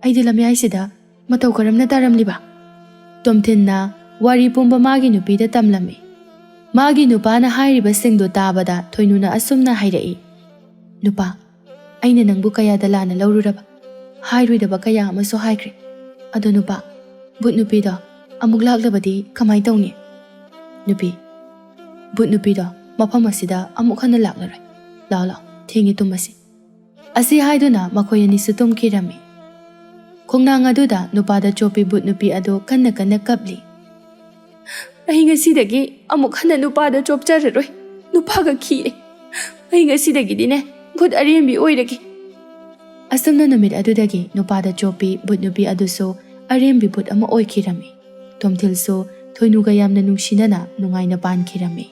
ꯑꯩꯗꯤ ꯂꯝꯌꯥꯏꯁꯤꯗ ꯃꯇꯧ ꯀꯔꯝꯅ ꯇꯥꯔꯝꯂꯤꯕ?" ꯇꯣꯝꯊꯤꯟꯅ ꯋꯥꯔꯤ ꯄꯨꯝꯕ ꯃꯥꯒꯤ ꯅꯨꯄꯤꯗ ꯇꯝꯂꯝꯃꯤ꯫ ꯃꯥꯒꯤ ꯅꯨꯄꯥꯅ ꯍꯥꯏꯔꯤꯕꯁꯤꯡꯗꯨ ꯇꯥꯕꯗ ꯊꯣꯏꯅꯨꯅ ꯑꯁꯨꯝꯅ ꯍꯥꯏꯔꯛꯏ, "ꯅꯨꯄꯥ, ꯑꯩꯅ ꯅꯪꯕꯨ ꯀꯌꯥꯗ ꯂꯥꯟꯅ ꯂꯧꯔꯨꯔꯕ? ꯍꯥꯏꯔꯣꯏꯗꯕ ꯀꯌꯥ ꯑꯃꯁꯨ ꯍꯥꯏꯈ꯭ꯔꯦ꯫ ꯑꯗꯣ ꯅꯨꯄꯥ, ꯚꯨꯠ ꯅꯨꯄꯤꯗꯣ ꯑꯃꯨꯛ ꯂꯥꯛꯂꯕꯗꯤ ꯀꯃꯥꯏ ꯇꯧꯅꯤ?" "ꯅꯨꯄꯤ, ꯚꯨꯠ ꯅꯨꯄꯤꯗꯣ ꯃꯐꯝ ꯑꯁꯤꯗ ꯑꯃꯨꯛ ꯍꯟꯅ ꯂꯥꯛꯂꯔꯣꯏ꯫ ꯂꯥꯛꯑꯣ, ꯂꯥꯛꯑꯣ, ꯊꯦꯡꯉꯦ ꯇꯨꯝꯃꯁꯤ꯫" ꯑꯁꯤ ꯍꯥꯏꯗꯨꯅ ꯃꯈꯣꯏ ꯑꯅꯤꯁꯨ ꯇꯨꯝꯈꯤꯔꯝꯃꯤ꯫ ꯈꯣꯡꯅꯥꯡ ꯑꯗꯨꯗ ꯅꯨꯄꯥꯗ ꯆꯣꯞꯄꯤ ꯚꯨꯠ ꯅꯨꯄꯤ ꯑꯗꯨ ꯀꯟꯅ ꯀꯟꯅ ꯀꯞꯂꯤ꯫ "ꯑꯩ ꯉꯁꯤꯗꯒꯤ ꯑꯃꯨꯛ ꯍꯟꯅ ꯅꯨꯄꯥꯗ ꯆꯣꯞꯆꯔꯔꯣꯏ꯫ ꯅꯨꯄꯥꯒ ꯈꯤꯔꯦ꯫ ꯑꯩ ꯉꯁꯤꯗꯒꯤꯗꯤꯅꯦ, ꯚꯨꯠ ꯑꯔꯦꯝꯕꯤ ꯑꯣꯏꯔꯒꯦ꯫" ꯑꯁꯨꯝꯅ ꯅꯨꯃꯤꯠ ꯑꯗꯨꯗꯒꯤ ꯅꯨꯄꯥꯗ ꯆꯣꯞꯄꯤ ꯚꯨꯠ ꯅꯨꯄꯤ ꯑꯗꯨꯁꯨ ꯑꯔꯦꯝꯕꯤ ꯚꯨꯠ ꯑꯃ ꯑꯣꯏꯈꯤꯔꯝꯃꯤ꯫ ꯇꯣꯝꯊꯤꯜꯁꯨ ꯊꯣꯏꯅꯨꯒ ꯌꯥꯝꯅ ꯅꯨꯡꯁꯤꯅꯅ ꯅꯨꯡꯉꯥꯏꯅ ꯄꯥꯟꯈꯤꯔꯝꯃꯤ꯫